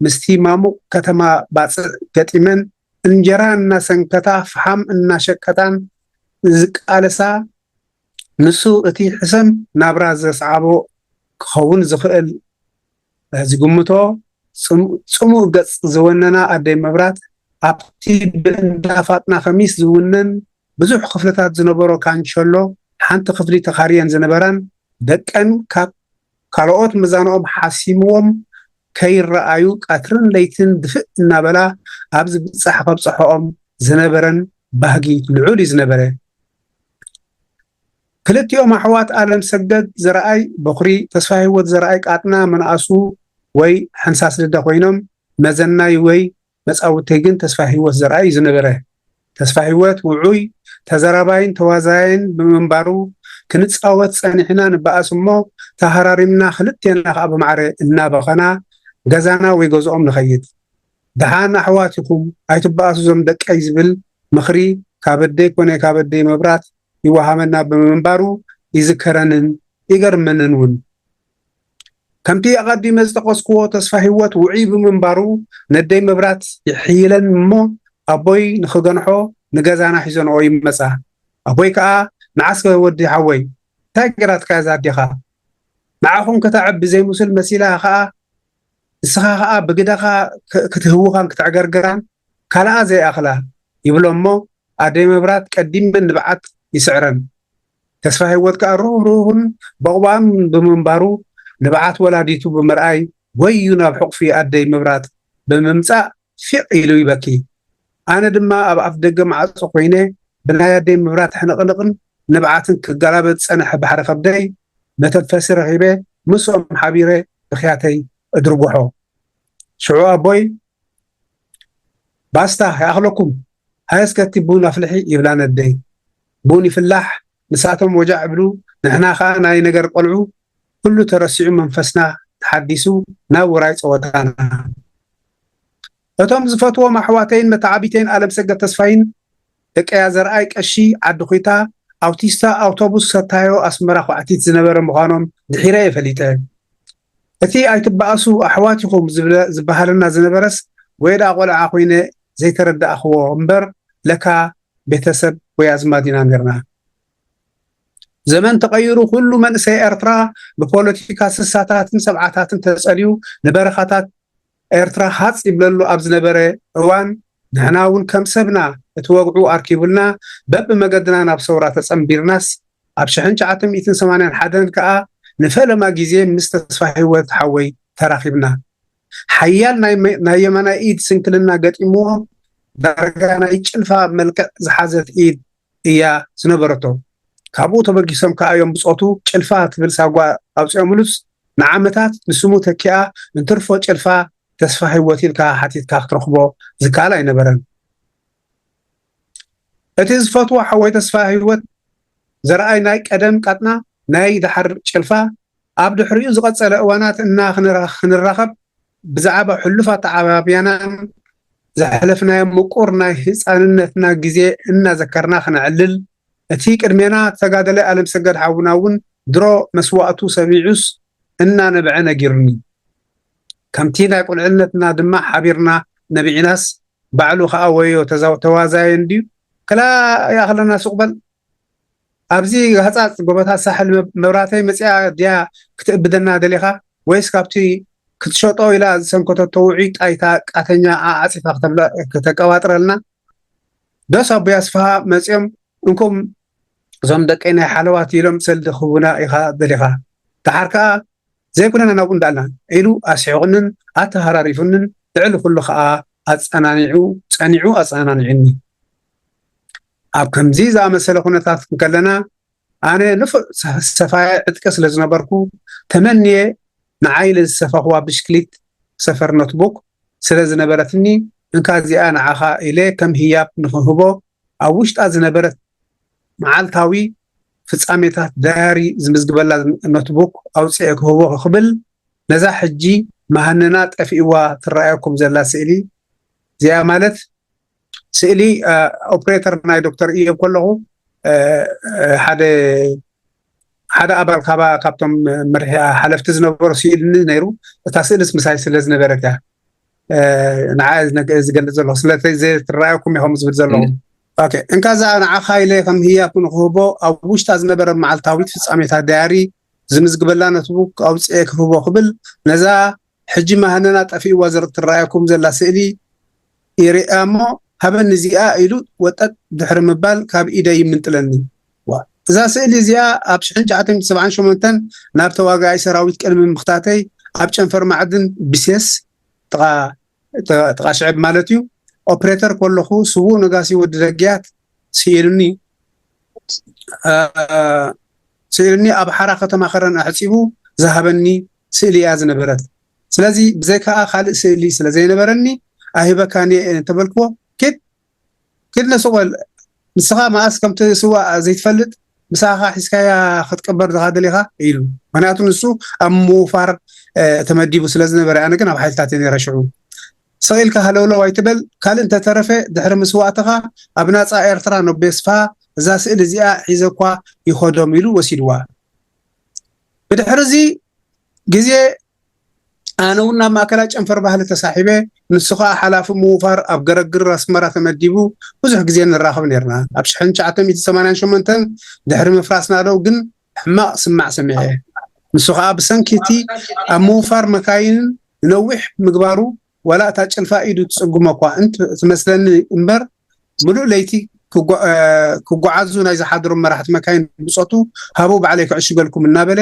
ምስቲ ማሙቕ ከተማ ባፅዕ ገጢመን እንጀራ እናሰንከታ ፍሓም እናሸቀጣን ዝቃለሳ ንሱ እቲ ሕሰም ናብራ ዘስዓቦ ክኸውን ዝኽእል ዝግምቶ ጽሙእ ገጽ ዝወነና ኣደይ መብራት ኣብቲ ብእንዳ ፋጥና ከሚስ ዝውነን ብዙሕ ክፍልታት ዝነበሮ ካንቸሎ ሓንቲ ክፍሊ ተኻርየን ዝነበራን ደቀን ካብ ካልኦት መዛንኦም ሓሲምዎም ከይረኣዩ ቀትርን ለይትን ድፍእ እናበላ ኣብ ዝብጻሕ ከብጽሖኦም ዝነበረን ባህጊ ልዑል እዩ ዝነበረ። ክልቲኦም ኣሕዋት ኣለም ሰገድ ዘርኣይ በኹሪ፣ ተስፋ ህይወት ዘርኣይ ቃጥና መንኣሱ ወይ ሕንሳስ ልደ ኮይኖም መዘናይ ወይ መጻውተይ ግን ተስፋ ህይወት ዘርኣይ እዩ ዝነበረ። ተስፋ ህይወት ውዑይ፣ ተዘራባይን ተዋዛያይን ብምንባሩ ክንጻወት ጸኒሕና ንበኣስ እሞ ተሃራሪምና ክልቴና ከኣ ብማዕረ እናበኸና ገዛና ወይ ገዝኦም ንኸይድ። ደሓን ኣሕዋት ኢኹም ኣይትበኣሱ ዞም ደቀይ ዝብል ምኽሪ ካብ ኣደይ ኮነ ካብ ኣደይ መብራት ይወሃበና ብምንባሩ ይዝከረንን ይገርመንን እውን። ከምቲ ኣቐዲመ ዝጠቐስክዎ ተስፋ ህይወት ውዑይ ብምንባሩ ነደይ መብራት ይሕይለን እሞ ኣቦይ ንኽገንሖ ንገዛና ሒዘንኦ ይመጻ። ኣቦይ ከኣ ንዓስከ ወዲ ሓወይ እንታይ ገራትካ እዛ ኣዴኻ ንዓኹም ከተዕቢ ዘይምስል መሲላ ከኣ ንስኻ ከኣ ብግደኻ ክትህውኻን ክትዕገርገራን ካልኣ ዘይኣኽላ ይብሎ እሞ ኣደይ መብራት ቀዲመን ንብዓት ይስዕረን። ተስፋ ህይወት ከኣ ርህሩህን በቕባን ብምንባሩ ንብዓት ወላዲቱ ብምርኣይ ጎዩ ናብ ሕቑፊ ኣደይ መብራት ብምምጻእ ፊቕ ኢሉ ይበኪ። ኣነ ድማ ኣብ ኣፍ ደገ ማዕጾ ኮይነ ብናይ ኣደይ መብራት ሕንቕንቕን ንብዓትን ክገላበጥ ዝጸንሐ ባሕሪ ከብደይ መተንፈሲ ረኺበ ምስኦም ሓቢረ ብኽያተይ እድርጉሖ። ሽዑ ኣቦይ ባስታ ይኣኽለኩም ሃየ እስከ እቲ ቡን ኣፍልሒ ይብላ ነደይ። ቡን ይፍላሕ ንሳቶም ወጃዕ ይብሉ ንሕና ኸኣ ናይ ነገር ቆልዑ ኩሉ ተረሲዑ መንፈስና ተሓዲሱ ናብ ውራይ ጸወታና። እቶም ዝፈትዎም ኣሕዋተይን መተዓቢተይን ኣለምሰገድ ተስፋይን ደቀያ ዘርኣይ ቀሺ ዓዲ ኹይታ ኣውቲስታ ኣውቶቡስ ሰታዮ ኣስመራ ኳዕቲት ዝነበረ ምዃኖም ድሒረ እየ ፈሊጠ። እቲ ኣይትበኣሱ ኣሕዋት ኢኹም ዝበሃለና ዝነበረስ ወይ ደኣ ቆልዓ ኮይነ ዘይተረዳእኽዎ እምበር ለካ ቤተሰብ ወይ ኣዝማድ ኢና ነርና። ዘመን ተቐይሩ ኩሉ መንእሰይ ኤርትራ ብፖለቲካ ስሳታትን ሰብዓታትን ተጸልዩ ንበረኻታት ኤርትራ ሃጽ ይብለሉ ኣብ ዝነበረ እዋን ንሕና እውን ከም ሰብና እቲ ወግዑ ኣርኪቡልና በብመገድና ናብ ሰውራ ተጸንቢርናስ ኣብ ሽሕን ትሽዓተ ሚእትን ሰማንያን ሓደን ከኣ ንፈለማ ግዜ ምስ ተስፋ ህይወት ሓወይ ተራኺብና። ሓያል ናይ የማናይ ኢድ ስንክልና ገጢምዎ ዳርጋ ናይ ጭልፋ መልክዕ ዝሓዘት ኢድ እያ ዝነበረቶ። ካብኡ ተበጊሶም ከኣ እዮም ብጾቱ ጭልፋ ትብል ሳጓ ኣውጺኦምሉስ ንዓመታት ንስሙ ተኪኣ እንትርፎ ጭልፋ ተስፋ ህይወት ኢልካ ሓቲትካ ክትረኽቦ ዝከኣል ኣይነበረን። እቲ ዝፈትዎ ሓወይ ተስፋ ህይወት ዘርኣይ ናይ ቀደም ቃጥና ናይ ደሓር ጭልፋ ኣብ ድሕሪኡ ዝቐጸለ እዋናት እና ክንራኸብ ብዛዕባ ሕሉፍ ኣተዓባብያናን ዘሕለፍናዮ ምቁር ናይ ህፃንነትና ግዜ እናዘከርና ክነዕልል እቲ ቅድሜና ዝተጋደለ ኣለምሰገድ ሓውና እውን ድሮ መስዋእቱ ሰሚዑስ እናነብዐ ነጊሩኒ። ከምቲ ናይ ቁልዕነትና ድማ ሓቢርና ነቢዕናስ ባዕሉ ከዓ ወዮ ተዋዛየ እንድዩ ክላ ይኣኽለና ሱቕ በል ኣብዚ ሃፃፅ ጎቦታት ሳሕል መብራተይ መፅያ ድያ ክትእብደና ደሊኻ ወይስ ካብቲ ክትሸጦ ኢላ ዝሰንከተቶ ውዑይ ጣይታ ቃተኛ ዓዓፂፋ ከተቀባጥረልና ዶስ ኣቦይ ኣስፍሃ መፅኦም እንኮም እዞም ደቀይ ናይ ሓለዋት ኢሎም ሰልዲ ክህቡና ኢኻ ደሊኻ ደሓር ከዓ ዘይኩነና ናብኡ እንዳልና ኢሉ ኣስሒቑንን ኣተሃራሪፉንን ልዕሊ ኩሉ ከዓ ኣፀናኒዑ ፀኒዑ ኣፀናኒዑኒ። ኣብ ከምዚ ዝኣመሰለ ኩነታት እንከለና ኣነ ንፉዕ ሰፋየ ዕጥቂ ስለ ዝነበርኩ ተመንየ ንዓይ ለዝሰፋኽዋ ብሽክሊት ሰፈር ኖትቡክ ስለ ዝነበረትኒ እንካ እዚኣ ንዓኻ ኢለ ከም ህያብ ንኽህቦ ኣብ ውሽጣ ዝነበረት መዓልታዊ ፍጻሜታት ዳያሪ ዝምዝግበላ ኖትቡክ ኣውጽኤ ክህቦ ክብል ነዛ ሕጂ መሃነና ጠፊእዋ ትረኣየኩም ዘላ ስእሊ እዚኣ ማለት ስእሊ ኦፕሬተር ናይ ዶክተር እዮብ ከለኹ ሓደ ሓደ ኣባል ካባ ካብቶም መርሒ ሓለፍቲ ዝነበሩ ስኢልኒ ነይሩ። እታ ስእልስ ምሳይ ስለ ዝነበረት እያ ንዓ ዝገልጽ ዘለኹ። ስለዘይትረኣየኩም እየ ከምኡ ዝብል ዘለኹ። እንካ እዛ ንዓኻ ኢለ ከም ህያብ ንክህቦ ኣብ ውሽጣ ዝነበረ መዓልታዊት ፍጻሜታት ዳያሪ ዝምዝግበላ ኖትቡክ ኣውፅኤ ክህቦ ክብል ነዛ ሕጂ መሃነና ጠፊእዋ ትረኣየኩም ዘላ ስእሊ ይርኣ እሞ ሃበኒ እዚኣ ኢሉ ወጠጥ ድሕሪ ምባል ካብ ኢደይ ይምንጥለኒ። እዛ ስእሊ እዚኣ ኣብ ሽሕን ትሽዓተን ሰብዓን ሸሞንተን ናብ ተዋጋኣይ ሰራዊት ቅድሚ ምኽታተይ ኣብ ጨንፈር ማዕድን ብሴስ ጥቓ ሽዕብ ማለት እዩ ኦፕሬተር ከለኹ ስዉእ ነጋሲ ወዲ ደግያት ስኢሉኒ ስኢሉኒ ኣብ ሓራ ከተማ ከረን ኣሕፂቡ ዝሃበኒ ስእሊ እያ ዝነበረት። ስለዚ ብዘይካኣ ካልእ ስእሊ ስለ ዘይነበረኒ ኣይህበካን እየ እንተበልክዎ ኪድ ኪድ ነስቕ በል ንስኻ መኣስ ከም ትስዋእ ዘይትፈልጥ ምሳኻ ሒዝካያ ክትቅበር ዲኻ ደሊኻ ኢሉ። ምኽንያቱ ንሱ ኣብ ምውፋር ተመዲቡ ስለ ዝነበረ ኣነ ግን ኣብ ሓይልታት እየ ነይረ ሽዑ። ስቕ ኢልካ ሃለውለው ኣይትበል ካልእ እንተተረፈ ድሕሪ ምስዋእትኻ ኣብ ናፃ ኤርትራ ነቤስፋ እዛ ስእሊ እዚኣ ሒዘ እኳ ይኸዶም ኢሉ ወሲድዋ። ብድሕሪ እዚ ግዜ ኣነ እውን ናብ ማእከላይ ጨንፈር ባህሊ ተሳሒበ ንሱ ከዓ ሓላፊ ምውፋር ኣብ ገረግር ኣስመራ ተመዲቡ ብዙሕ ግዜ ንራኸብ ነርና ኣብ ሽሕን ትሽዓተ ሚእትን ሰማንያን ሸሞንተን ድሕሪ ምፍራስና ደው ግን ሕማቕ ስማዕ ሰሚዐ ንሱ ከዓ ብሰንኪ እቲ ኣብ ምውፋር መካይንን ንነዊሕ ምግባሩ ዋላ እታ ጭልፋ ኢዱ ትጽግሞ እኳ እንት ትመስለኒ እምበር ምሉእ ለይቲ ክጓዓዙ ናይ ዝሓድሩ መራሕቲ መካይን ብጾቱ ሃቡ ባዕለይ ክዕሽገልኩም እናበለ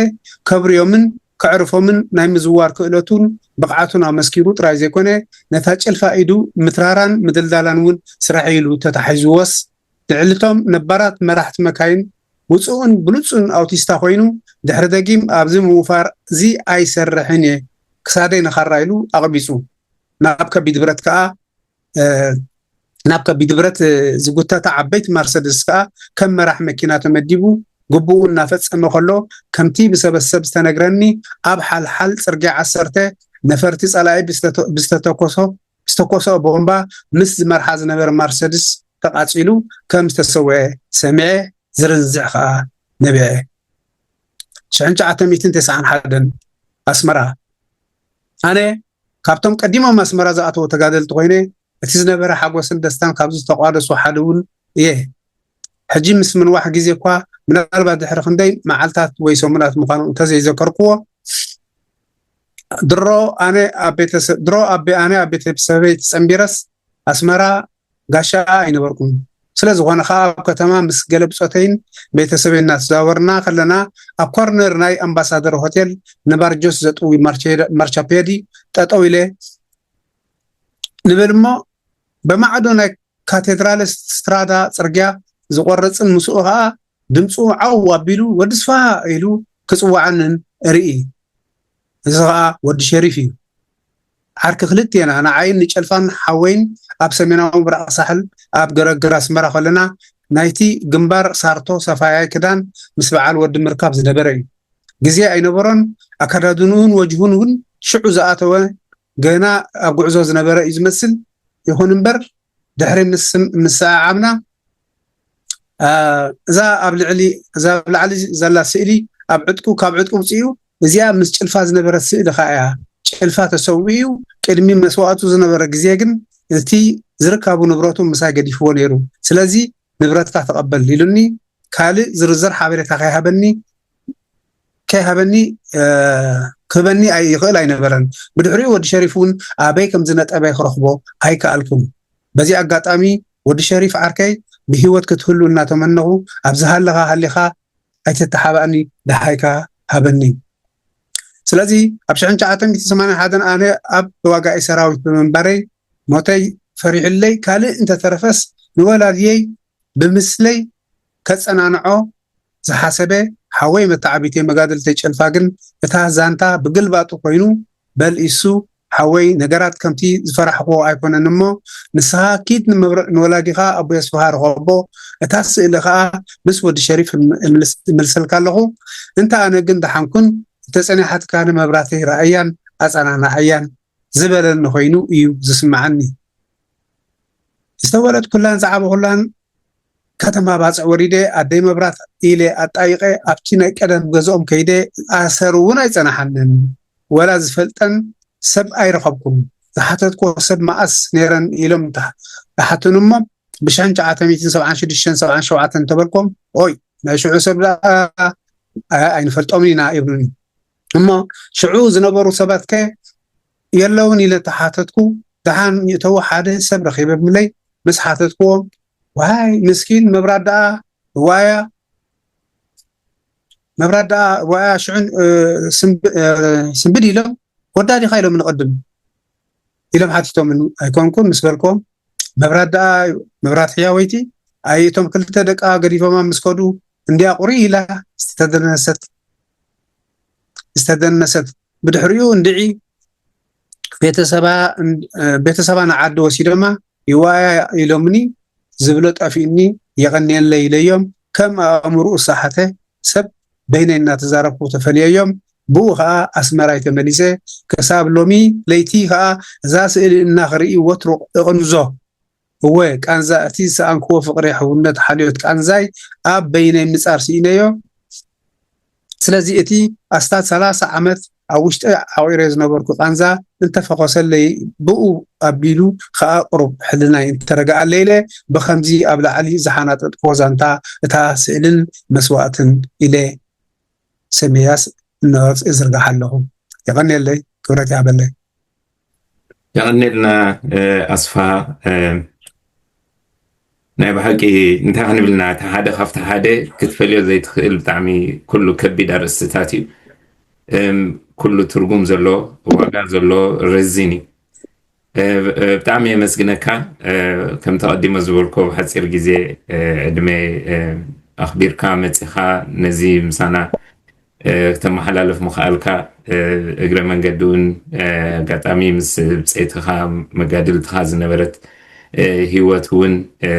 ከብርዮምን ከዕርፎምን ናይ ምዝዋር ክእለቱን ብቕዓቱን ኣመስኪሩ ጥራይ ዘይኮነ ነታ ጭልፋ ኢዱ ምትራራን ምድልዳላን እውን ስራሕ ኢሉ ተታሒዝዎስ ልዕልቶም ነባራት መራሕቲ መካይን ውፅኡን ብሉፁን ኣውቲስታ ኮይኑ ድሕሪ ደጊም ኣብዚ ምውፋር እዚ ኣይሰርሕን እየ ክሳደይ ንኻራ ኢሉ ኣቕቢፁ ናብ ከቢድ ብረት ከዓ ናብ ከቢድ ብረት ዝጉተታ ዓበይቲ መርሰድስ ከዓ ከም መራሕ መኪና ተመዲቡ ግቡኡ እናፈፀመ ከሎ ከምቲ ብሰበሰብ ዝተነግረኒ ኣብ ሓልሓል ፅርጊያ ዓሰርተ ነፈርቲ ፀላኢ ብዝተተኮሶ ዝተኮሶ ቦምባ ምስ ዝመርሓ ዝነበረ መርሰድስ ተቃፂሉ ከም ዝተሰወአ ሰሚዐ ዝርንዝዕ ከዓ ነቢዐ። ሽሕን ትሽዓተ ሚእትን ተስዓን ሓደን ኣስመራ ኣነ ካብቶም ቀዲሞም ኣስመራ ዝኣተዉ ተጋደልቲ ኮይነ እቲ ዝነበረ ሓጎስን ደስታን ካብዚ ዝተቋደሱ ሓደ እውን እየ። ሕጂ ምስ ምንዋሕ ግዜ እኳ ምናልባት ድሕሪ ክንደይ መዓልታት ወይ ሰሙናት ምዃኑ እንተዘይዘከርክዎ ድሮ ኣነ ኣብ ቤተሰብ ድሮ ኣቤ ኣነ ኣብ ቤተሰበይ ተጸንቢረስ ኣስመራ ጋሻ ኣይነበርኩን። ስለ ዝኾነ ኸኣ ኣብ ከተማ ምስ ገለ ብጾተይን ቤተሰበይ እናተዛወርና ከለና ኣብ ኮርነር ናይ ኣምባሳደር ሆቴል ንባርጆስ ዘጥዊ ማርቻፔዲ ጠጠው ኢለ ንብል እሞ ብማዕዶ ናይ ካቴድራል ስትራዳ ጽርግያ ዝቖርጽን ምስኡ ኸኣ ድምጹ ዓው ኣቢሉ ወዲ ስፍሃ ኢሉ ክጽውዓንን እርኢ። እዚ ኸኣ ወዲ ሸሪፍ እዩ። ዓርኪ ክልቴና ንዓይን ንጨልፋን ሓወይን ኣብ ሰሜናዊ ምብራቕ ሳሕል ኣብ ገረግር ኣስመራ ከለና ናይቲ ግንባር ሳርቶ ሰፋያይ ክዳን ምስ በዓል ወዲ ምርካብ ዝነበረ እዩ። ግዜ ኣይነበሮን ኣከዳድንኡን ወጅሁን እውን ሽዑ ዝኣተወ ገና ኣብ ጉዕዞ ዝነበረ እዩ ዝመስል። ይኹን እምበር ድሕሪ ምስምስዓዓምና እዛ ኣብ ልዕሊ እዛ ኣብ ላዕሊ ዘላ ስእሊ ኣብ ዕጥቁ ካብ ዕጥቁ ውፅኡ እዚኣ ምስ ጭልፋ ዝነበረት ስእሊ ከዓ እያ። ጭልፋ ተሰዊኡ ቅድሚ መስዋእቱ ዝነበረ ግዜ ግን እቲ ዝርካቡ ንብረቱ ምሳይ ገዲፍዎ ነይሩ። ስለዚ ንብረትካ ተቐበል ኢሉኒ። ካልእ ዝርዝር ሓበሬታ ከይሃበኒ ከይሃበኒ ክህበኒ ይኽእል ኣይነበረን። ብድሕሪኡ ወዲ ሸሪፍ እውን ኣበይ ከም ዝነጠበ ክረኽቦ ኣይከኣልኩን። በዚ ኣጋጣሚ ወዲ ሸሪፍ ዓርከይ ብህይወት ክትህሉ እናተመነኹ ኣብ ዝሃለኻ ሃሊኻ ኣይተተሓባእኒ ደሃይካ ሃበኒ። ስለዚ ኣብ ሽሕን ትሽዓተ ሚእትን ሰማንያን ሓደን ኣነ ኣብ ተዋጋኢ ሰራዊት ብምንባረይ ሞተይ ፈሪሑለይ ካልእ እንተተረፈስ ንወላድየይ ብምስለይ ከጸናንዖ ዝሓሰበ ሓወይ መተዓቢተይ መጋድልተይ ጨልፋ ግን እታ ዛንታ ብግልባጡ ኮይኑ በል ኢሱ ሓወይ፣ ነገራት ከምቲ ዝፈራሕክዎ ኣይኮነን እሞ፣ ንስኻ ኪድ ንመብረ-፣ ንወላዲኻ ኣቦ የስፍሃ ርኸቦ፣ እታ ስእሊ ኸኣ ምስ ወዲ ሸሪፍ እምልስ-፣ እምልሰልካ ኣለኹ። እንተ ኣነ ግን ደሓንኩን እንተጸኒሓትካ ንመብራተይ ረኣያን ኣጸናንዓያን ዝበለኒ ኮይኑ እዩ ዝስምዓኒ። ዝተወለድኩላን ዝዓበኹላን ከተማ ባጽዕ ወሪደ ኣደይ መብራት ኢለ ኣጣይቐ ኣብቲ ናይ ቀደም ገዝኦም ከይደ ኣሰር እውን ኣይጸናሓንን። ወላ ዝፈልጠን ሰብ ኣይረኸብኩን። ዝሓተትክዎ ሰብ መኣስ ነይረን ኢሎም እንተ-፣ ዝሓቱኒ እሞ ብሽሕን ትሽዓተ ሚእትን ሰብዓን ሽዱሽተን ሰብዓን ሸውዓተን እንተበልኮም፣ ኦይ ናይ ሽዑ ሰብ ደኣ ኣይንፈልጦምን ኢና ይብሉኒ። እሞ ሽዑ ዝነበሩ ሰባት ከ የለውን ኢለ ተሓተትኩ። ደሓን ይእተዉ ሓደ ሰብ ረኺበ ብለይ ምስ ሓተትክዎም፣ ዋይ ምስኪን መብራት ደኣ ዋያ፣ መብራት ደኣ ዋያ ሽዑን፣ እ፣ ስንብ-፣ እ፣ ስንብድ ኢሎም፣ ወዳ ዲኻ ኢሎም ንቐድም ኢሎም ሓቲቶም። ኣይኮንኩን ምስ በልክዎም፣ መብራት ደኣ መብራት ሕያወይቲ ኣይ እቶም ክልተ ደቃ ገዲፎማ ምስ ከዱ እንድያ ቁሪ ኢላ ዝተደነሰት፣ ዝተደነሰት። ብድሕሪኡ እንድዒ ቤተሰባ፣ ቤተሰባ ንዓዲ ወሲዶማ ይዋያ ኢሎምኒ ዝብሎ ጠፊእኒ፣ የቐንየለይ ኢለዮም። ከም ኣእምርኡ ዝሰሓተ ሰብ በይነይ እናተዛረብኩ ተፈልየዮም። ብኡ ኸኣ ኣስመራይ ተመሊሰ። ክሳብ ሎሚ ለይቲ ኸኣ እዛ ስእሊ እናኽርኢ ወትሩ እቕንዞ። እወ፣ ቃንዛ እቲ ዝሰኣንክዎ ፍቕሪ፣ ሕውነት፣ ሓልዮት ቃንዛይ ኣብ በይነይ ምጻር ስኢነዮ። ስለዚ እቲ ኣስታት ሰላሳ ዓመት ኣብ ውሽጠይ ዓቑረ ዝነበርኩ ቃንዛ እንተፈኾሰለይ፣ ብኡ ኣቢሉ ኸኣ ቁሩብ ሕልናይ እንተረግኣለይ ኢለ ብኸምዚ ኣብ ላዕሊ ዝሓናጠጥክዎ ዛንታ እታ ስእልን መስዋእትን ኢለ ሰምየያስ እናወጽእ እዝርጋሕ ኣለኹ። የቐንየለይ፣ ክብረት ይሃበለይ። የቐንየልና፣ እ፣ ኣስፋ፣ እ፣ ናይ ብሓቂ እንታይ ክንብል ኢና፣ እቲ ሓደ ካብቲ ሓደ ክትፈልዮ ዘይትኽእል ብጣዕሚ ኩሉ ከቢድ ኣርእስትታት እዩ። እም፣ ኩሉ ትርጉም ዘሎ፣ ዋጋ ዘሎ፣ ረዚን እዩ። እ፣ እ፣ ብጣዕሚ የመስግነካ። እ፣ ከምቲ ኣቐዲመ ዝበልኮ፣ ብሓፂር ግዜ፣ እ፣ ዕድመ፣ እ፣ ኣኽቢርካ መፂኻ ነዚ ምሳና፣ እ፣ ክተመሓላልፍ ምኽኣልካ፣ እ፣ እግረ መንገዲ እውን፣ እ፣ ኣጋጣሚ ምስ ብፀይትኻ መጋድልትኻ ዝነበረት፣ እ፣ ህይወት እውን፣ እ፣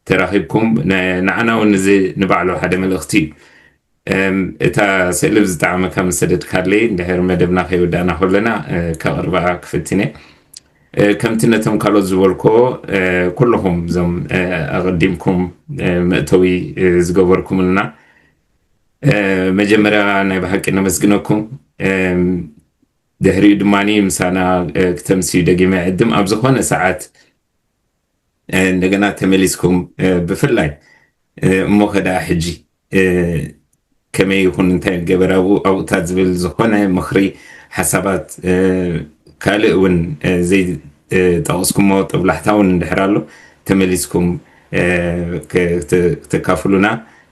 ተራኺብኩም፣ ን-፣ ንዓና እውን እዚ ንባዕሉ ሓደ መልእኽቲ እዩ። እም፣ እታ ስእሊ ብዝጠዓመካ ምስ ሰደድካለይ፣ እንድሕር መደብና ከይወዳእና ከለና፣ እ፣ ከቕርባ ክፍትን እየ። እ፣ ከምቲ ነቶም ካልኦት ዝበልኮ፣ እ፣ ኩልኹም እዞም፣ እ፣ ኣቐዲምኩም፣ እ፣ መእተዊ፣ እ፣ ዝገበርኩምልና፣ እ፣ መጀመርያ ናይ ብሓቂ ነመስግነኩም። እም፣ ድሕሪኡ ድማ ምሳና፣ እ፣ ክተምስዩ ደጊመ ዕድም ኣብ ዝኾነ ሰዓት፣ እ፣ እንደገና ተመሊስኩም፣ እ፣ ብፍላይ፣ እ፣ እሞ ከ ደኣ ሕጂ፣ እ፣ ከመይ ይኹን፣ እንታይ ገበር ኣብኡ፣ ኣብኡታት ዝብል ዝኾነ ምኽሪ፣ ሓሳባት፣ እ፣ ካልእ እውን፣ እ፣ ዘይ-፣ እ፣ ጠቐስኩሞ ጦብላሕታ እውን እንድሕር ኣሎ፣ ተመሊስኩም፣ እ፣ ክ-፣ ክት-፣ ክተካፍሉና፣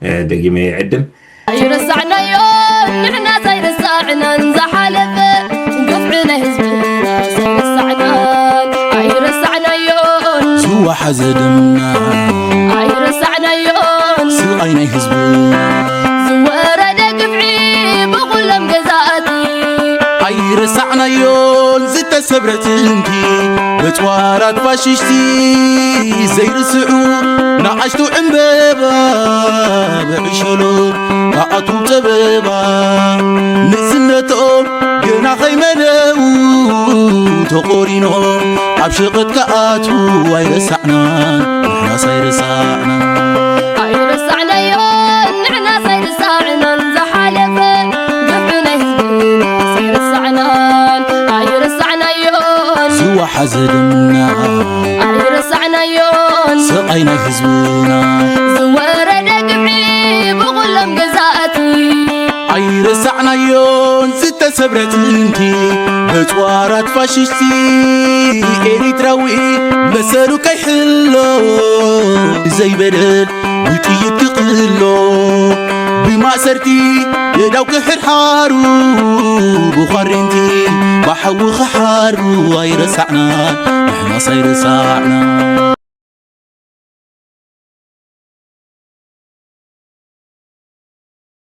እ፣ ደጊመ ይዕድም። ኣይረሳዕናዮ ንሕና ዘይረሳዕናን ዝሓለፈ ግፍዒ ናይ ህዝቢ ዘይረሳዕናን ኣይረሳዕናዮን ዝወሓዘ ደምና ኣይረሳዕናዮን ስቓይ ናይ ህዝቢ ዝወረደ ግፍዒ ብኹሎም ገዛእቲ ኣይረሳዕናዮን ዝተሰብረ ትእንቲ በጽዋራት ፋሽስቲ ዘይርስዑ ንኣሽቱ ዕምበባ ብዕሸሎ ክኣትዉ ጸበባ ንእስነቶም ገና ከይመለኡ ተቖሪኖም ኣብ ሸቐጥ ክኣትዉ ኣይረሳዕናን ንሕናስ ኣይረሳዕናን ኣይረሳዕናዮን ንሕናስ ኣይረሳዕናን ዝሓለፈ ግፍዒ ናይ ህዝብና ኣይረሳዕናን ኣይረሳዕናዮን ዝወሓዘ ደምና ኣይረሳዕናዮን ስቓይ ናይ ህዝብና ዝወረደ ግፍዒ ብኹሎም ገዛእቲ ኣይረሳዕናዮን ዝተሰብረ ትእንቲ በጽዋራት ፋሽስቲ ኤሪትራዊ መሰሉ ከይሕሎ ብዘይበደል ብጥይት ክቕሎ ብማእሰርቲ የዳው ክሕርሓሩ ብኳሬንቲ ብሓዊ ክሓሩ ኣይረሳዕናን ንሕናስ ኣይረሳዕናን